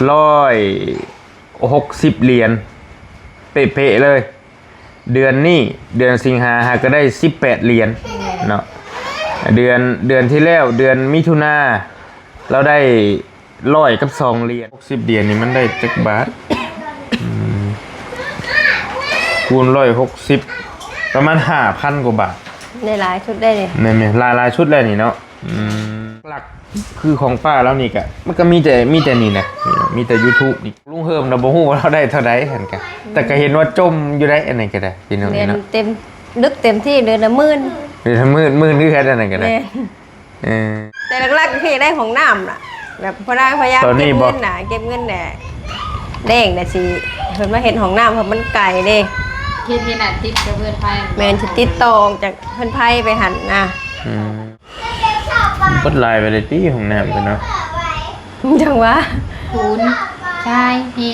ຮ້ອຍຫົກສິບຫຼຽນເປະໆເລີຍ. ເດືອນນີ້ ເດືອນສິງຫາຫາກະໄດ້ສິບແປດຫຼຽນເນາະ. ເດືອນ ເດືອນທີ່ແລ້ວ ເດືອນມິຖຸນາ ລາວໄດ້ຮ້ອຍກັບສອງຫຼຽນ. ຫົກສິບຫຼຽນນີ້ມັນໄດ້ຈັກບາດ? ອືມ ຄູນຮ້ອຍຫົກສິບ ປະມານຫ້າພັນກວ່າບາດ. ໄດ້ຫຼາຍຊຸດໄດ້ເດ. ແມ່ນໆ ຫຼາຍ ຫຼາຍຊຸດແລ້ວນີ້ເນາະ. ອືມ ຫຼັກຄືຂອງປ້າລາວນີ້ກະ ມັນກະມີແຕ່ ມີແຕ່ນີ້ນະ ມີແຕ່ຢູທູບນີ້. ລຸງເຮີມນະ ບໍ່ຮູ້ວ່າລາວໄດ້ເທົ່າໃດຫັ້ນກະ ແຕ່ກະເຫັນວ່າຈົ່ມຢູ່ໄດ໋ ອັນນັ້ນກະໄດ້ ພີ່ນ້ອງເນາະ. ເດືອນເຕັມ ລຶກເຕັມທີ່ເດືອນລະໝື່ນ ເດືອນລະໝື່ນ ໝື່ນຄືກັນ ອັນນັ້ນກະໄດ້. ແມ່ນ ເອີ ແຕ່ຫຼັກໆກະຄືຢາກໄດ້ຫ້ອງນ້ຳລະ ແບບພໍ່ນາງພະຍາຍາມເກັບເງິນນະ ເກັບເງິນແຫຼະ ແດງນະຊິ ເພິ່ນມາເຮັດຫ້ອງນ້ຳ ເພາະມັນໄກເດ້. ເຮັດ ເຮັດອັນຕິດກັບເຮືອນໄພ. ແມ່ນ ຊິຕິດຕໍ່ອອກຈາກເຮືອນໄພໄປຫັ້ນນະ. ອືມ ເບິດຫຼາຍໄປເລີຍຕິ ຫ້ອງນ້ຳເພິ່ນເນາະ. ຈັ່ງຫວະ ປູນ ຊາຍ ແຮ່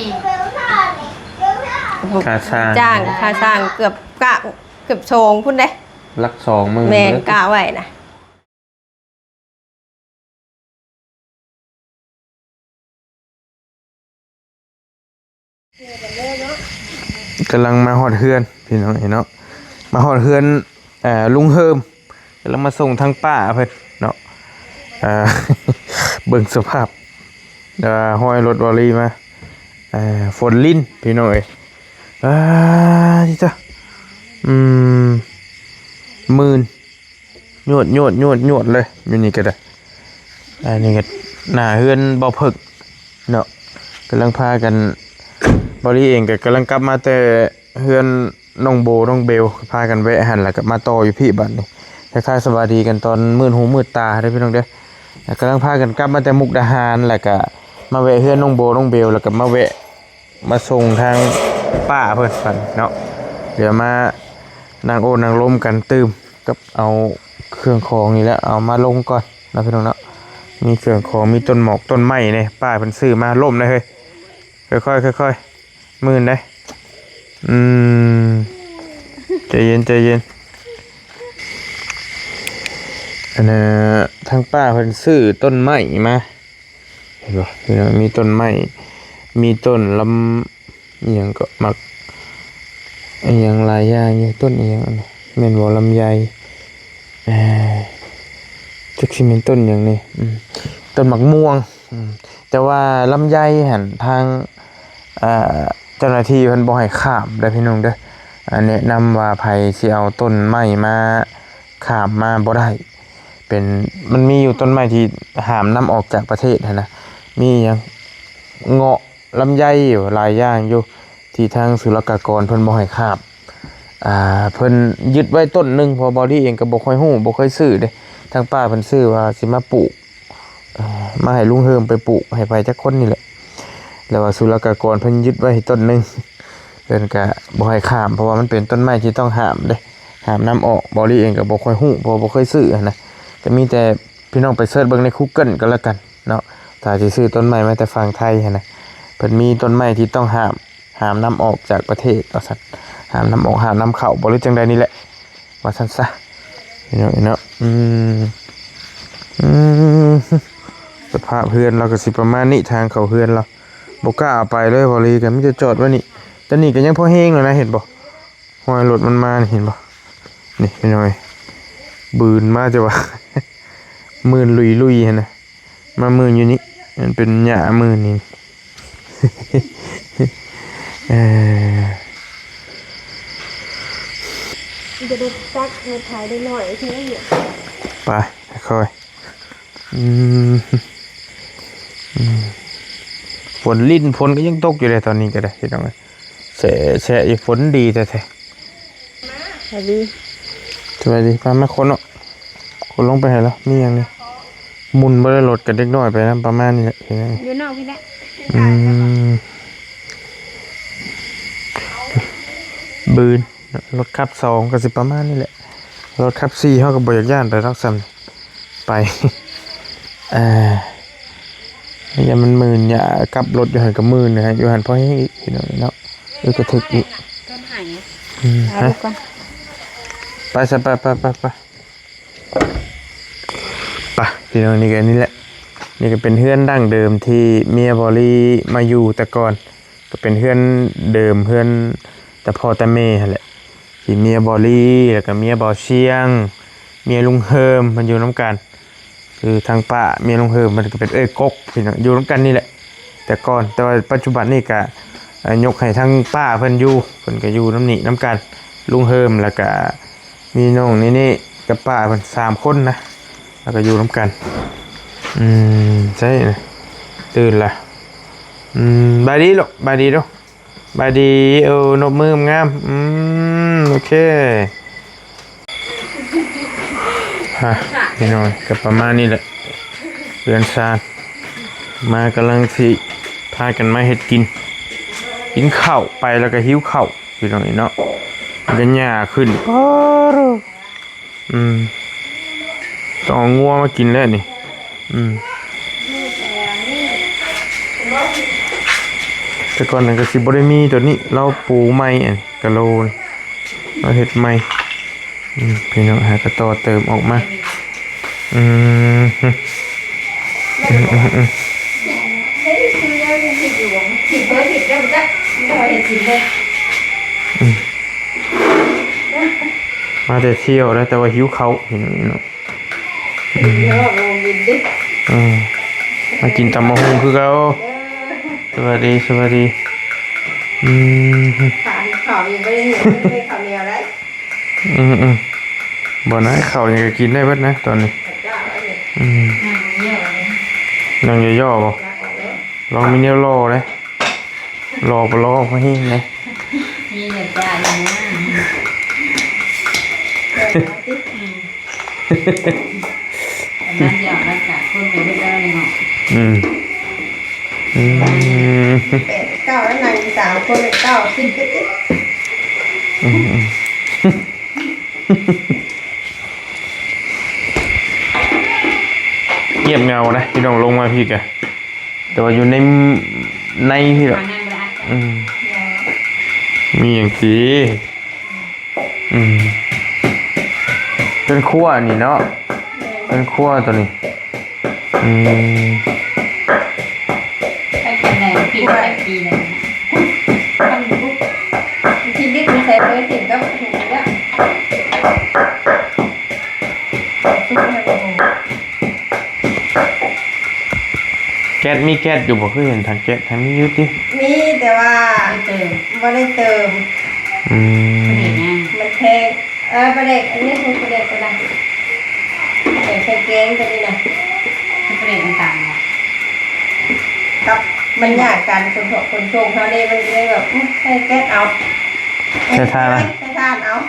ຄ່າສ້າງ ຈ້າງ ຄ່າສ້າງເກືອບກະ ເກືອບສອງພຸ້ນເດ້. ຫຼັກສອງໝື່ນ. ແມ່ນ ເລີຍ ກະໄວ້ນະ. ກຳລັງມາຮອດເຮືອນ ພີ່ນ້ອງເອີຍເນາະ ມາຮອດເຮືອນ ເອີ ລຸງເຮີມ ກຳລັງມາສົ່ງທາງປ້າເພິ່ນເນາະ. ເອີ ເບິ່ງສະພາບ ເອີ ຮອຍລົດວໍລີມາ ເອີ ຝົນລິນ ພີ່ນ້ອງເອີຍ. ອາ ຕິໂຕ ອືມ ໝື່ນ ຍວດ ຍວດ ຍວດ ຍວດເລີຍ ຢູ່ນີ້ກະໄດ້. ອັນນີ້ກະໜ້າເຮືອນບໍ່ເພິກເນາະ ກຳລັງພາກັນ ບໍລິເອງກະກຳລັງກັບມາແຕ່ເຮືອນນ້ອງໂບນ້ອງເບວ ພາກັນແວະຫັ້ນ ແລ້ວກະມາຕໍ່ຢູ່ພີ້ບາດນີ້. ທັກທາຍສະບາຍດີກັນຕອນມືດຫູມືດຕາເດີພີ່ນ້ອງເດີ. ກຳລັງພາກັນກັບມາແຕ່ມຸກດາຫານ ແລ້ວກະມາແວະເຮືອນນ້ອງໂບນ້ອງເບວ ແລ້ວກະມາແວະ ມາສົ່ງທາງປ້າເພິ່ນເນາະ. ດຽວມານັ່ງໂອ້ນັ່ງລົມກັນຕື່ມ ກັບເອົາເຄື່ອງຂອງນີ້ແຫຼະ ເອົາມາລົງກ່ອນເນາະ ພີ່ນ້ອງເນາະ. ມີເຄື່ອງຂອງ ມີຕົ້ນໝອກຕົ້ນໄມ້ນີ້ ປ້າເພິ່ນຊື້ມາ. ລົ້ມໄດ໋ເຮີຍ ຄ່ອຍໆ ຄ່ອຍໆ ໝື່ນໄດ໋. ອືມ ໃຈເຢັນ ໃຈເຢັນ. ອັນນ່າ ທາງປ້າເພິ່ນຊື້ຕົ້ນໄມ້ມາ ເຫັນບໍ່ ພີ່ນ້ອງ? ມີຕົ້ນໄມ້ ມີຕົ້ນລຳ ອີ່ຫຍັງເກາະ ໝາກອີ່ຫຍັງຫຼາຍຢ່າງຢູ່. ຕົ້ນອີ່ຫຍັງອັນນີ້ ແມ່ນບໍ່? ລຳໄຍ ເອີ ຈັກຊິແມ່ນຕົ້ນຫຍັງນີ້. ອືມ ຕົ້ນໝາກມ່ວງ. ອືມ ແຕ່ວ່າລຳໄຍຫັ້ນ ທາງ ເອີ ເຈົ້າໜ້າທີ່ເພິ່ນບໍ່ໃຫ້ຂ້າມເດີພີ່ນ້ອງເດີ. ອາ ແນະນຳວ່າໃຜຊິເອົາຕົ້ນໄມ້ມາ ຂ້າມມາບໍ່ໄດ້ ເປັນ ມັນມີຢູ່ຕົ້ນໄມ້ທີ່ຫ້າມນຳອອກຈາກປະເທດຫັ້ນນະ ມີຫຍັງ ເງາະ ລຳໄຍ ຢູ່ ຫຼາຍຢ່າງຢູ່ ທີ່ທາງສຸລະກາກອນເພິ່ນບໍ່ໃຫ້ຂ້າມ. ອ່າ ເພິ່ນຍຶດໄວ້ຕົ້ນໜຶ່ງ ເພາະວ່າເບົາລີເອງກໍບໍ່ຄ່ອຍຮູ້ ບໍ່ເຄີຍຊື້ເດ້. ທາງປ້າເພິ່ນຊື້ວ່າຊິມາປູກ ເອີ ມາໃຫ້ລຸງເຮີມໄປປູກໃຫ້ໃຜຈັກຄົນນີ້ແຫຼະ ແລ້ວວ່າສຸລະກາກອນເພິ່ນຍຶດໄວ້ໃຫ້ຕົ້ນໜຶ່ງ ເພິ່ນກະບໍ່ໃຫ້ຂ້າມ ເພາະວ່າມັນເປັນຕົ້ນໄມ້ທີ່ຕ້ອງຫ້າມເດ້ ຫ້າມນຳອອກ. ເບົາລີເອງກໍບໍ່ຄ່ອຍຮູ້ ເພາະວ່າບໍ່ເຄີຍຊື້ຫັ້ນນະ ກໍມີແຕ່ພີ່ນ້ອງໄປເສີດເບິ່ງໃນກູເກີ້ນກໍແລ້ວກັນເນາະ. ຖ້າຊິຊື້ຕົ້ນໄມ້ມາແຕ່ຝັ່ງໄທຫັ້ນນະ ເພິ່ນມີຕົ້ນໄມ້ທີ່ຕ້ອງຫ້າມ ຫ້າມນຳອອກຈາກປະເທດວ່າຊັ້ນ ຫ້າມນຳອອກ ຫ້າມນຳເຂົ້າ ບໍ່ ຫຼືຈັ່ງໃດນີ້ແຫຼະ ວ່າຊັ້ນຊະ ພີ່ນ້ອງເນາະ. ອືມ ອືມ ສະພາບເຮືອນລາວກໍຊິປະມານນີ້ ທາງເຂົ້າເຮືອນລາວ ບໍ່ກ້າເອົາໄປເລີຍ ເບົາລີກໍມີແຕ່ຈອດໄວ້ນີ້. ແຕ່ນີ້ກໍຍັງພໍແຮງແລ້ວນະ ເຫັນບໍ່? ຮອຍລົດມັນມານີ້ ເຫັນບໍ່? ນີ້ ພີ່ນ້ອງເອີຍ ບືນມາ ແຕ່ວ່າ ໝື່ນລຸຍໆຫັ້ນນະ ມາໝື່ນຢູ່ນີ້ ມັນເປັນຫຍ້າໝື່ນນີ້. ເອີ ຈະໄດ້ຕັກໃຫ້ຖ່າຍໄດ້ໜ້ອຍເທື່ອ. ໄປ ຄ່ອຍ ອືມ ອືມ ຝົນລິນ ຝົນກໍຍັງຕົກຢູ່ເດ້ ຕອນນີ້ກໍໄດ້ ພີ່ນ້ອງເອີຍ ແຊະໆຢູ່ ຝົນດີແທ້ໆ. ສະບາຍດີ ສະບາຍດີ ໄປ ມາຄົນເນາະ ຄົນລົງໄປໃຫ້ລາວ. ມີຫຍັງນີ້ ໝຸ່ນບໍ່ໄດ້ລົດກັບເດັກນ້ອຍໄປນຳ ປະມານນີ້ແຫຼະ ຢູ່ນອກພີ້ແຫຼະ. ອືມ ບືນ ລົດຂັບສອງກໍຊິປະມານນີ້ແຫຼະ ລົດຂັບສີ່ເຮົາກໍບໍ່ຢາກຢ້ານປານໃດດອກ ສ່ຳໄປ ເອີ ຢ້ານມັນໝື່ນ ຢ່າ ກັບລົດຢູ່ຫັ້ນກໍໝື່ນນະ ຢູ່ຫັ້ນພໍແຮງອີກ ພີ່ນ້ອງເນາະ. ເອີ ກະຖືກອີກ ຕົ້ນໄຫ ອືມ ໄປ ໄປ ໄປ ໄປ ໄປ ໄປ ພີ່ນ້ອງ ນີ້ກໍອັນນີ້ແຫຼະ ນີ້ກໍເປັນເຮືອນດັ້ງເດີມທີ່ເມຍບໍລີມາຢູ່ແຕ່ກ່ອນ ກໍເປັນເຮືອນເດີມ ເຮືອນແຕ່ພໍ່ແຕ່ແມ່ຫັ້ນແຫຼະ ທີ່ເມຍບໍລີ ແລ້ວກໍເມຍບ່າວຊຽງ ເມຍລຸງເຮີມ ເພິ່ນຢູ່ນຳກັນ. ຄືທາງປ້າເມຍລຸງເຮີມ ເພິ່ນກໍເປັນເອື້ອຍກົກ ພີ່ນ້ອງ ຢູ່ນຳກັນນີ້ແຫຼະແຕ່ກ່ອນ. ແຕ່ວ່າປັດຈຸບັນນີ້ກະ ເອີ່ ຍົກໃຫ້ທາງປ້າເພິ່ນຢູ່ ເພິ່ນກໍຢູ່ນຳນີ້ນຳກັນ ລຸງເຮີມ ແລ້ວກະ ມີນ້ອງເນເນ່ກັບປ້າເພິ່ນສາມຄົນນະ ແລ້ວກໍຢູ່ນຳກັນ. ອືມ ໃຊ່ນະ ຕື່ນລະ. ອືມ ບາຍດີລູກ ບາຍດີດູ ບາຍດີ. ເອີ ນົບມືງາມໆ. ອືມ ໂອເຄ. ຮະ ພີ່ນ້ອງ ກໍປະມານນີ້ແຫຼະ ເຮືອນຊານ. ມາກຳລັງຊິພາກັນມາເຮັດກິນ ກິນເຂົ້າໄປແລ້ວກໍຫິວເຂົ້າ ພີ່ນ້ອງເອີຍເນາະ. ມັນກໍຫຍ້າຂຶ້ນ ປາໂທ້. ອືມ ຕ້ອງເອົາງົວມາກິນແລ້ວນີ້. ອືມ ແຕ່ກ່ອນນັ້ນກໍຊິບໍ່ໄດ້ມີໂຕນີ້ ລາວປູໃໝ່ ອັນກະໂລນີ້ ລາວເຮັດໃໝ່. ອືມ ພີ່ນ້ອງ ຫາກະຕໍ່ເຕີມອອກມາ. ອືມ ອືມ ອືມ ອືມ ອືມ ມາແຕ່ທ່ຽວແລ້ວ ແຕ່ວ່າຫິວເຂົ້າ ພີ່ນ້ອງເນາະ. ອືມ ເນາະ ລົງບິນດິ ອືມ ມາກິນຕຳບັກຫຸ່ງຄືເກົ່າ. ເອີ ສະບາຍດີ ສະບາຍດີ. ອືມ ຂາດເຂົ້າຢູ່ ບໍ່ໄດ້ເຫັນເລີຍເຂົ້າໜຽວໄດ໋. ອືມ ອືມ ບໍ່ນະ ເຂົ້າຫຍັງກໍກິນໄດ້ເບິດນະຕອນນີ້. ອືມ ນັ່ງຍໍ່ໆບໍ່? ລອງມີແນວລໍເດ້ ລໍບໍ່ລໍພໍແຮງເດ້. ມີແຕ່ຈ່າຍຢູ່ນະ. ອືມ ອັນນັ້ນຊິເອົາລາຍການຄົນໄປເບິດແລ້ວນີ້ເນາະ. ອືມ ອືມ ແປດເກົ້າ ແລ້ວນັ່ງຢູ່ສາມຄົນເປັນເກົ້າ ສິບເອັດ. ອືມ ອືມ ງຽບເຫງົານະ ພີ່ນ້ອງ ລົງມາພີ້ກະ ແຕ່ວ່າຢູ່ໃນ ໃນພີ້ລະ. ອືມ ມີຫຍັງຕິ? ອືມ ເປັນຄົວນີ້ເນາະ ເປັນຄົວໂຕນີ້. ອືມ ໃຫ້ກິນແລ້ວ ປີ ປີໜຶ່ງ ມັນບຸກ ກິນດິບ ມັນໃສ່ເປີດກິນກັບຫູນີ້ແຫຼະ. ແກັດ ມີແກັດຢູ່ບໍ່? ຄືເຫັນຖັງແກັດ ຖັງມີຢູ່ຕິ? ມີ ແຕ່ວ່າບໍ່ໄດ້ເຕີມ ບໍ່ໄດ້ເຕີມ. ອືມ ມັນແພງ. ເອີ ປາແດກ ອັນນີ້ຄືປາແດກໂຕນັ້ນ ແກງໃສ່ແກງໂຕນີ້ນະ. ປາແດກຕ່າງໆ ກັບບັນຍາການຂົນສົ່ງເຮົານີ້ ມັນກໍເລີຍແບບ ອືມ ໃສ່ແກັດເອົາ ໃສ່ຖ່ານ ໃສ່ຖ່ານເອົາ.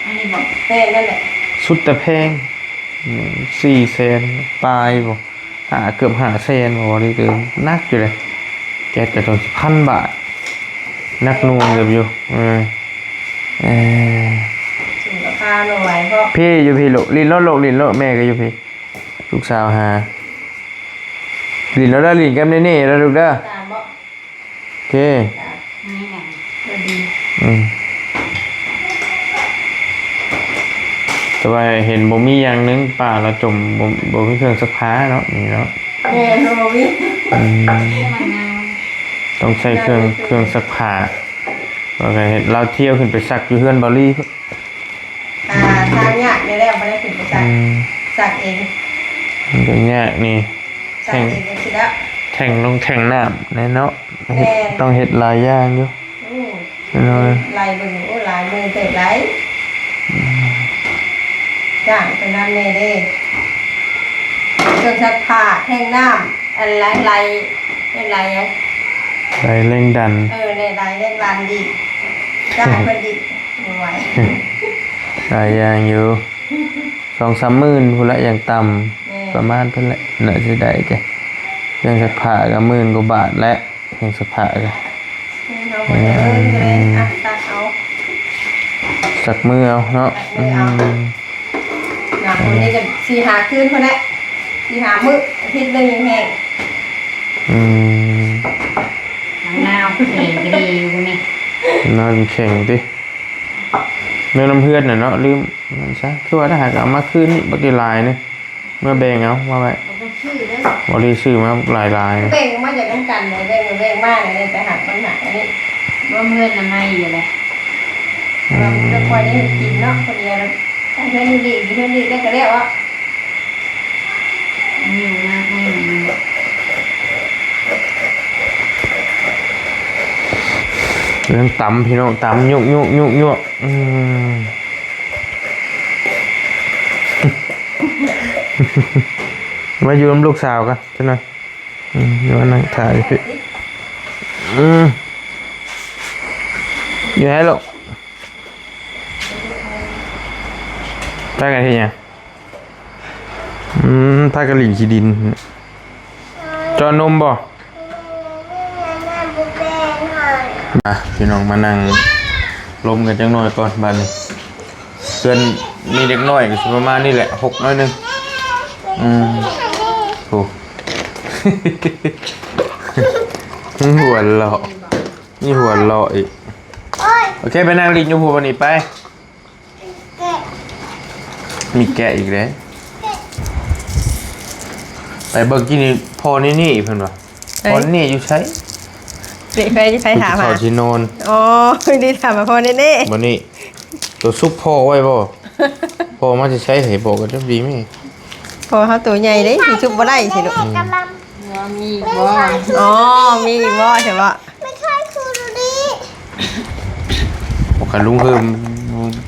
ອັນນີ້ບໍ່? ແມ່ນ ນັ້ນແຫຼະ. ສຸດແຕ່ແພງ ອືມ ສີ່ແສນປາຍບໍ່? ຫ້າ ເກືອບຫ້າແສນບໍ່? ນີ້ກໍໜັກຢູ່ເດ້ ແກັດກໍຕ້ອງສິບພັນບາດ ໜັກໜ່ວງເຕີບຢູ່. ເອີ ເອີ ສູ້ລາຄາບໍ່ໄຫວເພາະ ພີ້ຢູ່ພີ້ລູກ ຫຼິ້ນໂລດລູກ ຫຼິ້ນໂລດ ແມ່ກໍຢູ່ພີ້ ລູກສາວຫາ ຫຼິ້ນໂລດເດີ ຫຼິ້ນກັບເນເນ່ເດີລູກເດີ. ຕາມບໍ່? ໂອເຄ ນີ້ນະ ກໍດີ. ອືມ ແຕ່ວ່າເຫັນບໍ່ມີຢ່າງໜຶ່ງ ປ້າລາວຈົ່ມ ບໍ່ ບໍ່ມີເຄື່ອງຊັກຜ້າເນາະ ນີ້ເນາະ. ແມ່ນ ບໍ່ມີ. ອືມ ມັນງາມ ຕ້ອງໃຊ້ເຄື່ອງ ເຄື່ອງຊັກຜ້າ ແລ້ວກໍເຮັດລາວທ່ຽວຂຶ້ນໄປຊັກຢູ່ເຮືອນເບົາລີພຸ້ນ. ອ່າ ທາງຍາກນີ້ແຫຼະ ບໍ່ໄດ້ຂຶ້ນໄປຊັກ ອືມ ຊັກເອງ ມັນກໍຍາກນີ້ ແທ່ງ ແທ່ງລົງແທ່ງນ້ຳແນ່ເນາະ. ເຮັດ ແມ່ນ ຕ້ອງເຮັດຫຼາຍຢ່າງຢູ່. ໂອ້ ເຮັດ ໄລ່ເບິ່ງ ໂອ້ ຫຼາຍເບິ່ງເຕີບຫຼາຍ. ອືມ ຈ້າງເພິ່ນນຳແດ່ເດ້ ເຄື່ອງຊັກຜ້າ ແທ່ງນ້ຳ ອັນໄລ່ ໄລ່ ເອີ້ນໄລ່ຫຍັງ? ໄລ່ແຮງດັນ. ເອີ ໄລ່ແຮງດັນອີກ ຈ້າງເພິ່ນອີກ ບໍ່ໄຫວ. ຫຼາຍຢ່າງຢູ່ ສອງສາມໝື່ນພຸ້ນລະຢ່າງຕ່ຳ. ແມ່ນ ປະມານພຸ້ນແຫຼະ ໜ້າຊິໄດ້ແກ ເຄື່ອງຊັກຜ້າກໍໝື່ນກວ່າບາດແຫຼະ ເຄື່ອງຊັກຜ້າກໍ ເຮົາບໍ່ໄດ້ເບິ່ງກໍໄດ້ ອືມ ອ່ະ ຕັດເອົາ ຊັກມືເອົາເນາະ. ຊັກມືເອົາ ອືມ ໜາວຄົນນີ້ກໍສີ່ຫ້າຄືນພຸ້ນແຫຼະ ສີ່ຫ້າມື້ ອາທິດໜຶ່ງແຮງ. ອືມ ນາວແຂງກໍດີຢູ່ນີ້ ນາວແຂງຕິ. ແນວນຳເຮືອນນະເນາະ ລືມນັ້ນຊະ ຄືວ່າຖ້າຫາກເອົາມາຄືນນີ້ບັກຫຼາຍນີ້ ເມືອແບ່ງເອົາມາໄວ້. ບໍ່ໄດ້ຊື້ມາຫຼາຍໆ ແບ່ງມາຈາກນຳກັນເລີຍ ແບ່ງ ແບ່ງມາເລີຍ ໄປຫັກມັນຫັກອັນນີ້ ລວມເຮືອນນະໃໝ່ຢູ່ແຫຼະ ອືມ ແລ້ວຄ່ອຍໄດ້ກິນເນາະ ຄົນດຽວ ເຮືອນນີ້ ເຮືອນນີ້ແລ້ວກໍແລ້ວເນາະ ເລື່ອງຕຳ ພີ່ນ້ອງ ຕຳ ຍຸກໆໆໆ ອືມ ມາຢູ່ນຳລູກສາວກັນຈັກໜ່ອຍ ອືມ ຢູ່ມານັ່ງຖ້າຢູ່ພີ້ ອືມ ຢູ່ໃຫ້ລູກ ພາກັນເຮັດຫຍັງ? ອືມ ພາກັນຫຼິ້ນຂີ້ດິນ ເຈາະນົມບໍ່? ມາ ພີ່ນ້ອງ ມານັ່ງລົມກັນຈັກໜ່ອຍກ່ອນບາດນີ້ ເພື່ອນມີເດັກນ້ອຍກໍຊິປະມານນີ້ແຫຼະ ຫົກໜ້ອຍໜຶ່ງ ອືມ ໂອ້ ຫົວເລາະ ມີຫົວເລາະອີກ ໂອເຄ ໄປນັ່ງຫຼິ້ນຢູ່ພຸ້ນບັດນີ້ໄປ ມີແກະອີກເດ້ ໄປເບິ່ງກິນນີ້ ພໍ່ນີ້ນີ້ເພິ່ນວ່າ ໃສ? ພໍ່ນີ້ຢູ່ໃສ? ເດ້ ໃຜ ໃຜຖາມຫາ? ເຂົ້າທີ່ນອນ ອໍ ໄດ້ຖາມຫາພໍ່ແນ່ໆ ບັດນີ້ ໂຕຊຸກພໍ່ໄວ້ບໍ່? ພໍ່ມາແຕ່ໃສເຫ? ບອກກັນດີແມ່ ພໍ່ເຮົາໂຕໃຫຍ່ເດ້ ຊິຊຸກບໍ່ໄດ້ຊິລູກ ອືມ ມີອີກບໍ່? ອໍ ມີອີກບໍ່ ໃຊ່ບໍ່? ບໍ່ຄັນລຸງເຮີມ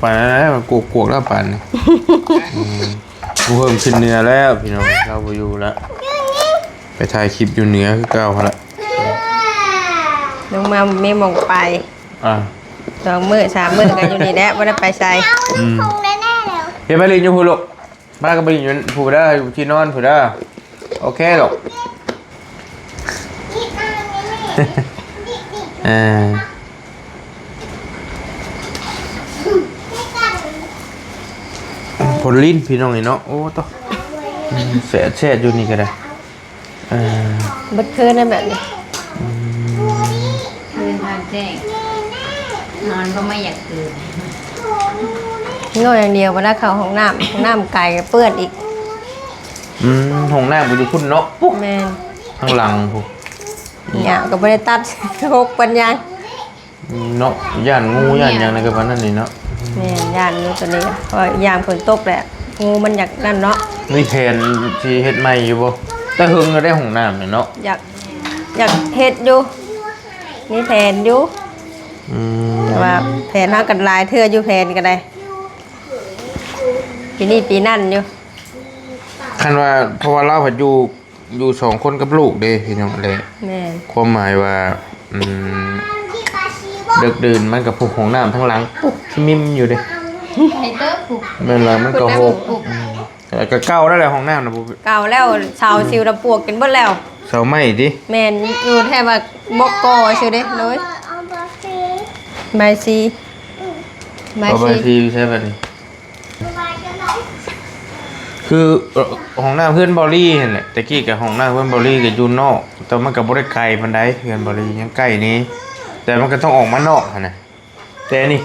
ປານນັ້ນແຫຼະ ກວກໆແລ້ວປານນີ້ ອືມ ລຸງເຮີມຂຶ້ນເໜືອແລ້ວ ພີ່ນ້ອງ ລາວບໍ່ຢູ່ລະ ໄປຖ່າຍຄລິບຢູ່ເໜືອຄືເກົ່າຫັ້ນລະ ລົງມາມີໝ່ອງໄປ ອ່າ ສອງມື້ສາມມື້ກໍຢູ່ນີ້ແຫຼະ ບໍ່ໄດ້ໄປໃສ ອືມ ເຮັດໄປຫຼິ້ນຢູ່ພຸ້ນລູກ ມາກໍໄປຢູ່ພຸ້ນເດີ ຢູ່ທີ່ນອນພຸ້ນເດີ ໂອເຄລູກ ເອີ ຜົນລິນ ພີ່ນ້ອງເອີຍເນາະ ໂອ້ໂຕ ອືມ ແຊດໆຢູ່ນີ້ກໍໄດ້ ເອີ ເບິດຄືນນະແບບນີ້ ອືມ ຄືນນອນແຈ້ງ ນອນກໍບໍ່ຢາກຕື່ນ ນອນຢ່າງດຽວ ເວລາເຂົ້າຫ້ອງນ້ຳ ຫ້ອງນ້ຳໄກກໍເປື້ອນອີກ ອືມ ຫ້ອງນ້ຳກໍຢູ່ພຸ້ນເນາະ ແມ່ນ ທາງຫຼັງພຸ້ນ ຫຍ້າກໍບໍ່ໄດ້ຕັດ ຫົກປານຫຍັງ ເນາະ ຢ້ານງູ ຢ້ານຫຍັງໃນກະບານນັ້ນນີ້ເນາະ ແມ່ນ ຢ້ານຢູ່ໂຕນີ້ ເພາະວ່າຢ່າງຝົນຕົກແຫຼະ ງູມັນຢາກນັ້ນເນາະ ມີແຜນຊິເຮັດໃໝ່ຢູ່ບໍ່? ແຕ່ເຫິງແລ້ວໄດ໋ຫ້ອງນ້ຳນີ້ເນາະ ຢາກ ຢາກເຮັດຢູ່ ມີແຜນຢູ່ ອືມ ແຕ່ວ່າແຜນເຮົາກໍຫຼາຍເທື່ອຢູ່ ແຜນກໍໄດ້ ປີນີ້ປີນັ້ນຢູ່ ຄັນວ່າ ເພາະວ່າລາວພັດຢູ່ ຢູ່ສອງຄົນກັບລູກເດ້ ພີ່ນ້ອງເອີຍ ແມ່ນ ຄວາມໝາຍວ່າ ອືມ ເດິກດື່ນມັນກໍພຸ້ນ ຫ້ອງນ້ຳທາງຫຼັງ ປຸກ ຊິມິມຢູ່ເດ້ ໄກເຕີບ ແມ່ນລະ ມັນກໍຫົກ ອືມ ກໍເກົ່າແລ້ວແຫຼະ ຫ້ອງນ້ຳນະ ເກົ່າແລ້ວ ເສົາຊິວລະປວກກັນເບິດແລ້ວ ເສົາໄມ້ຕິ ແມ່ນ ຢູ່ແຖວວ່າບໍ່ກໍ່ຊື່ເດ້ ໂດຍ ບາຍສີ່ ບາຍສີ່ ບາຍສີ່ຢູ່ໃສບັດນີ້? ຄື ເອີ ຫ້ອງນ້ຳເຮືອນເບົາລີຫັ້ນແຫຼະ ແຕ່ກີ້ກໍຫ້ອງນ້ຳເຮືອນເບົາລີກໍຢູ່ນອກ ແຕ່ມັນກໍບໍ່ໄດ້ໄກປານໃດ ເຮືອນເບົາລີຍັງໃກ້ນີ້ ແຕ່ມັນກໍຕ້ອງອອກມານອກຫັ້ນນະ ແຕ່ນີ້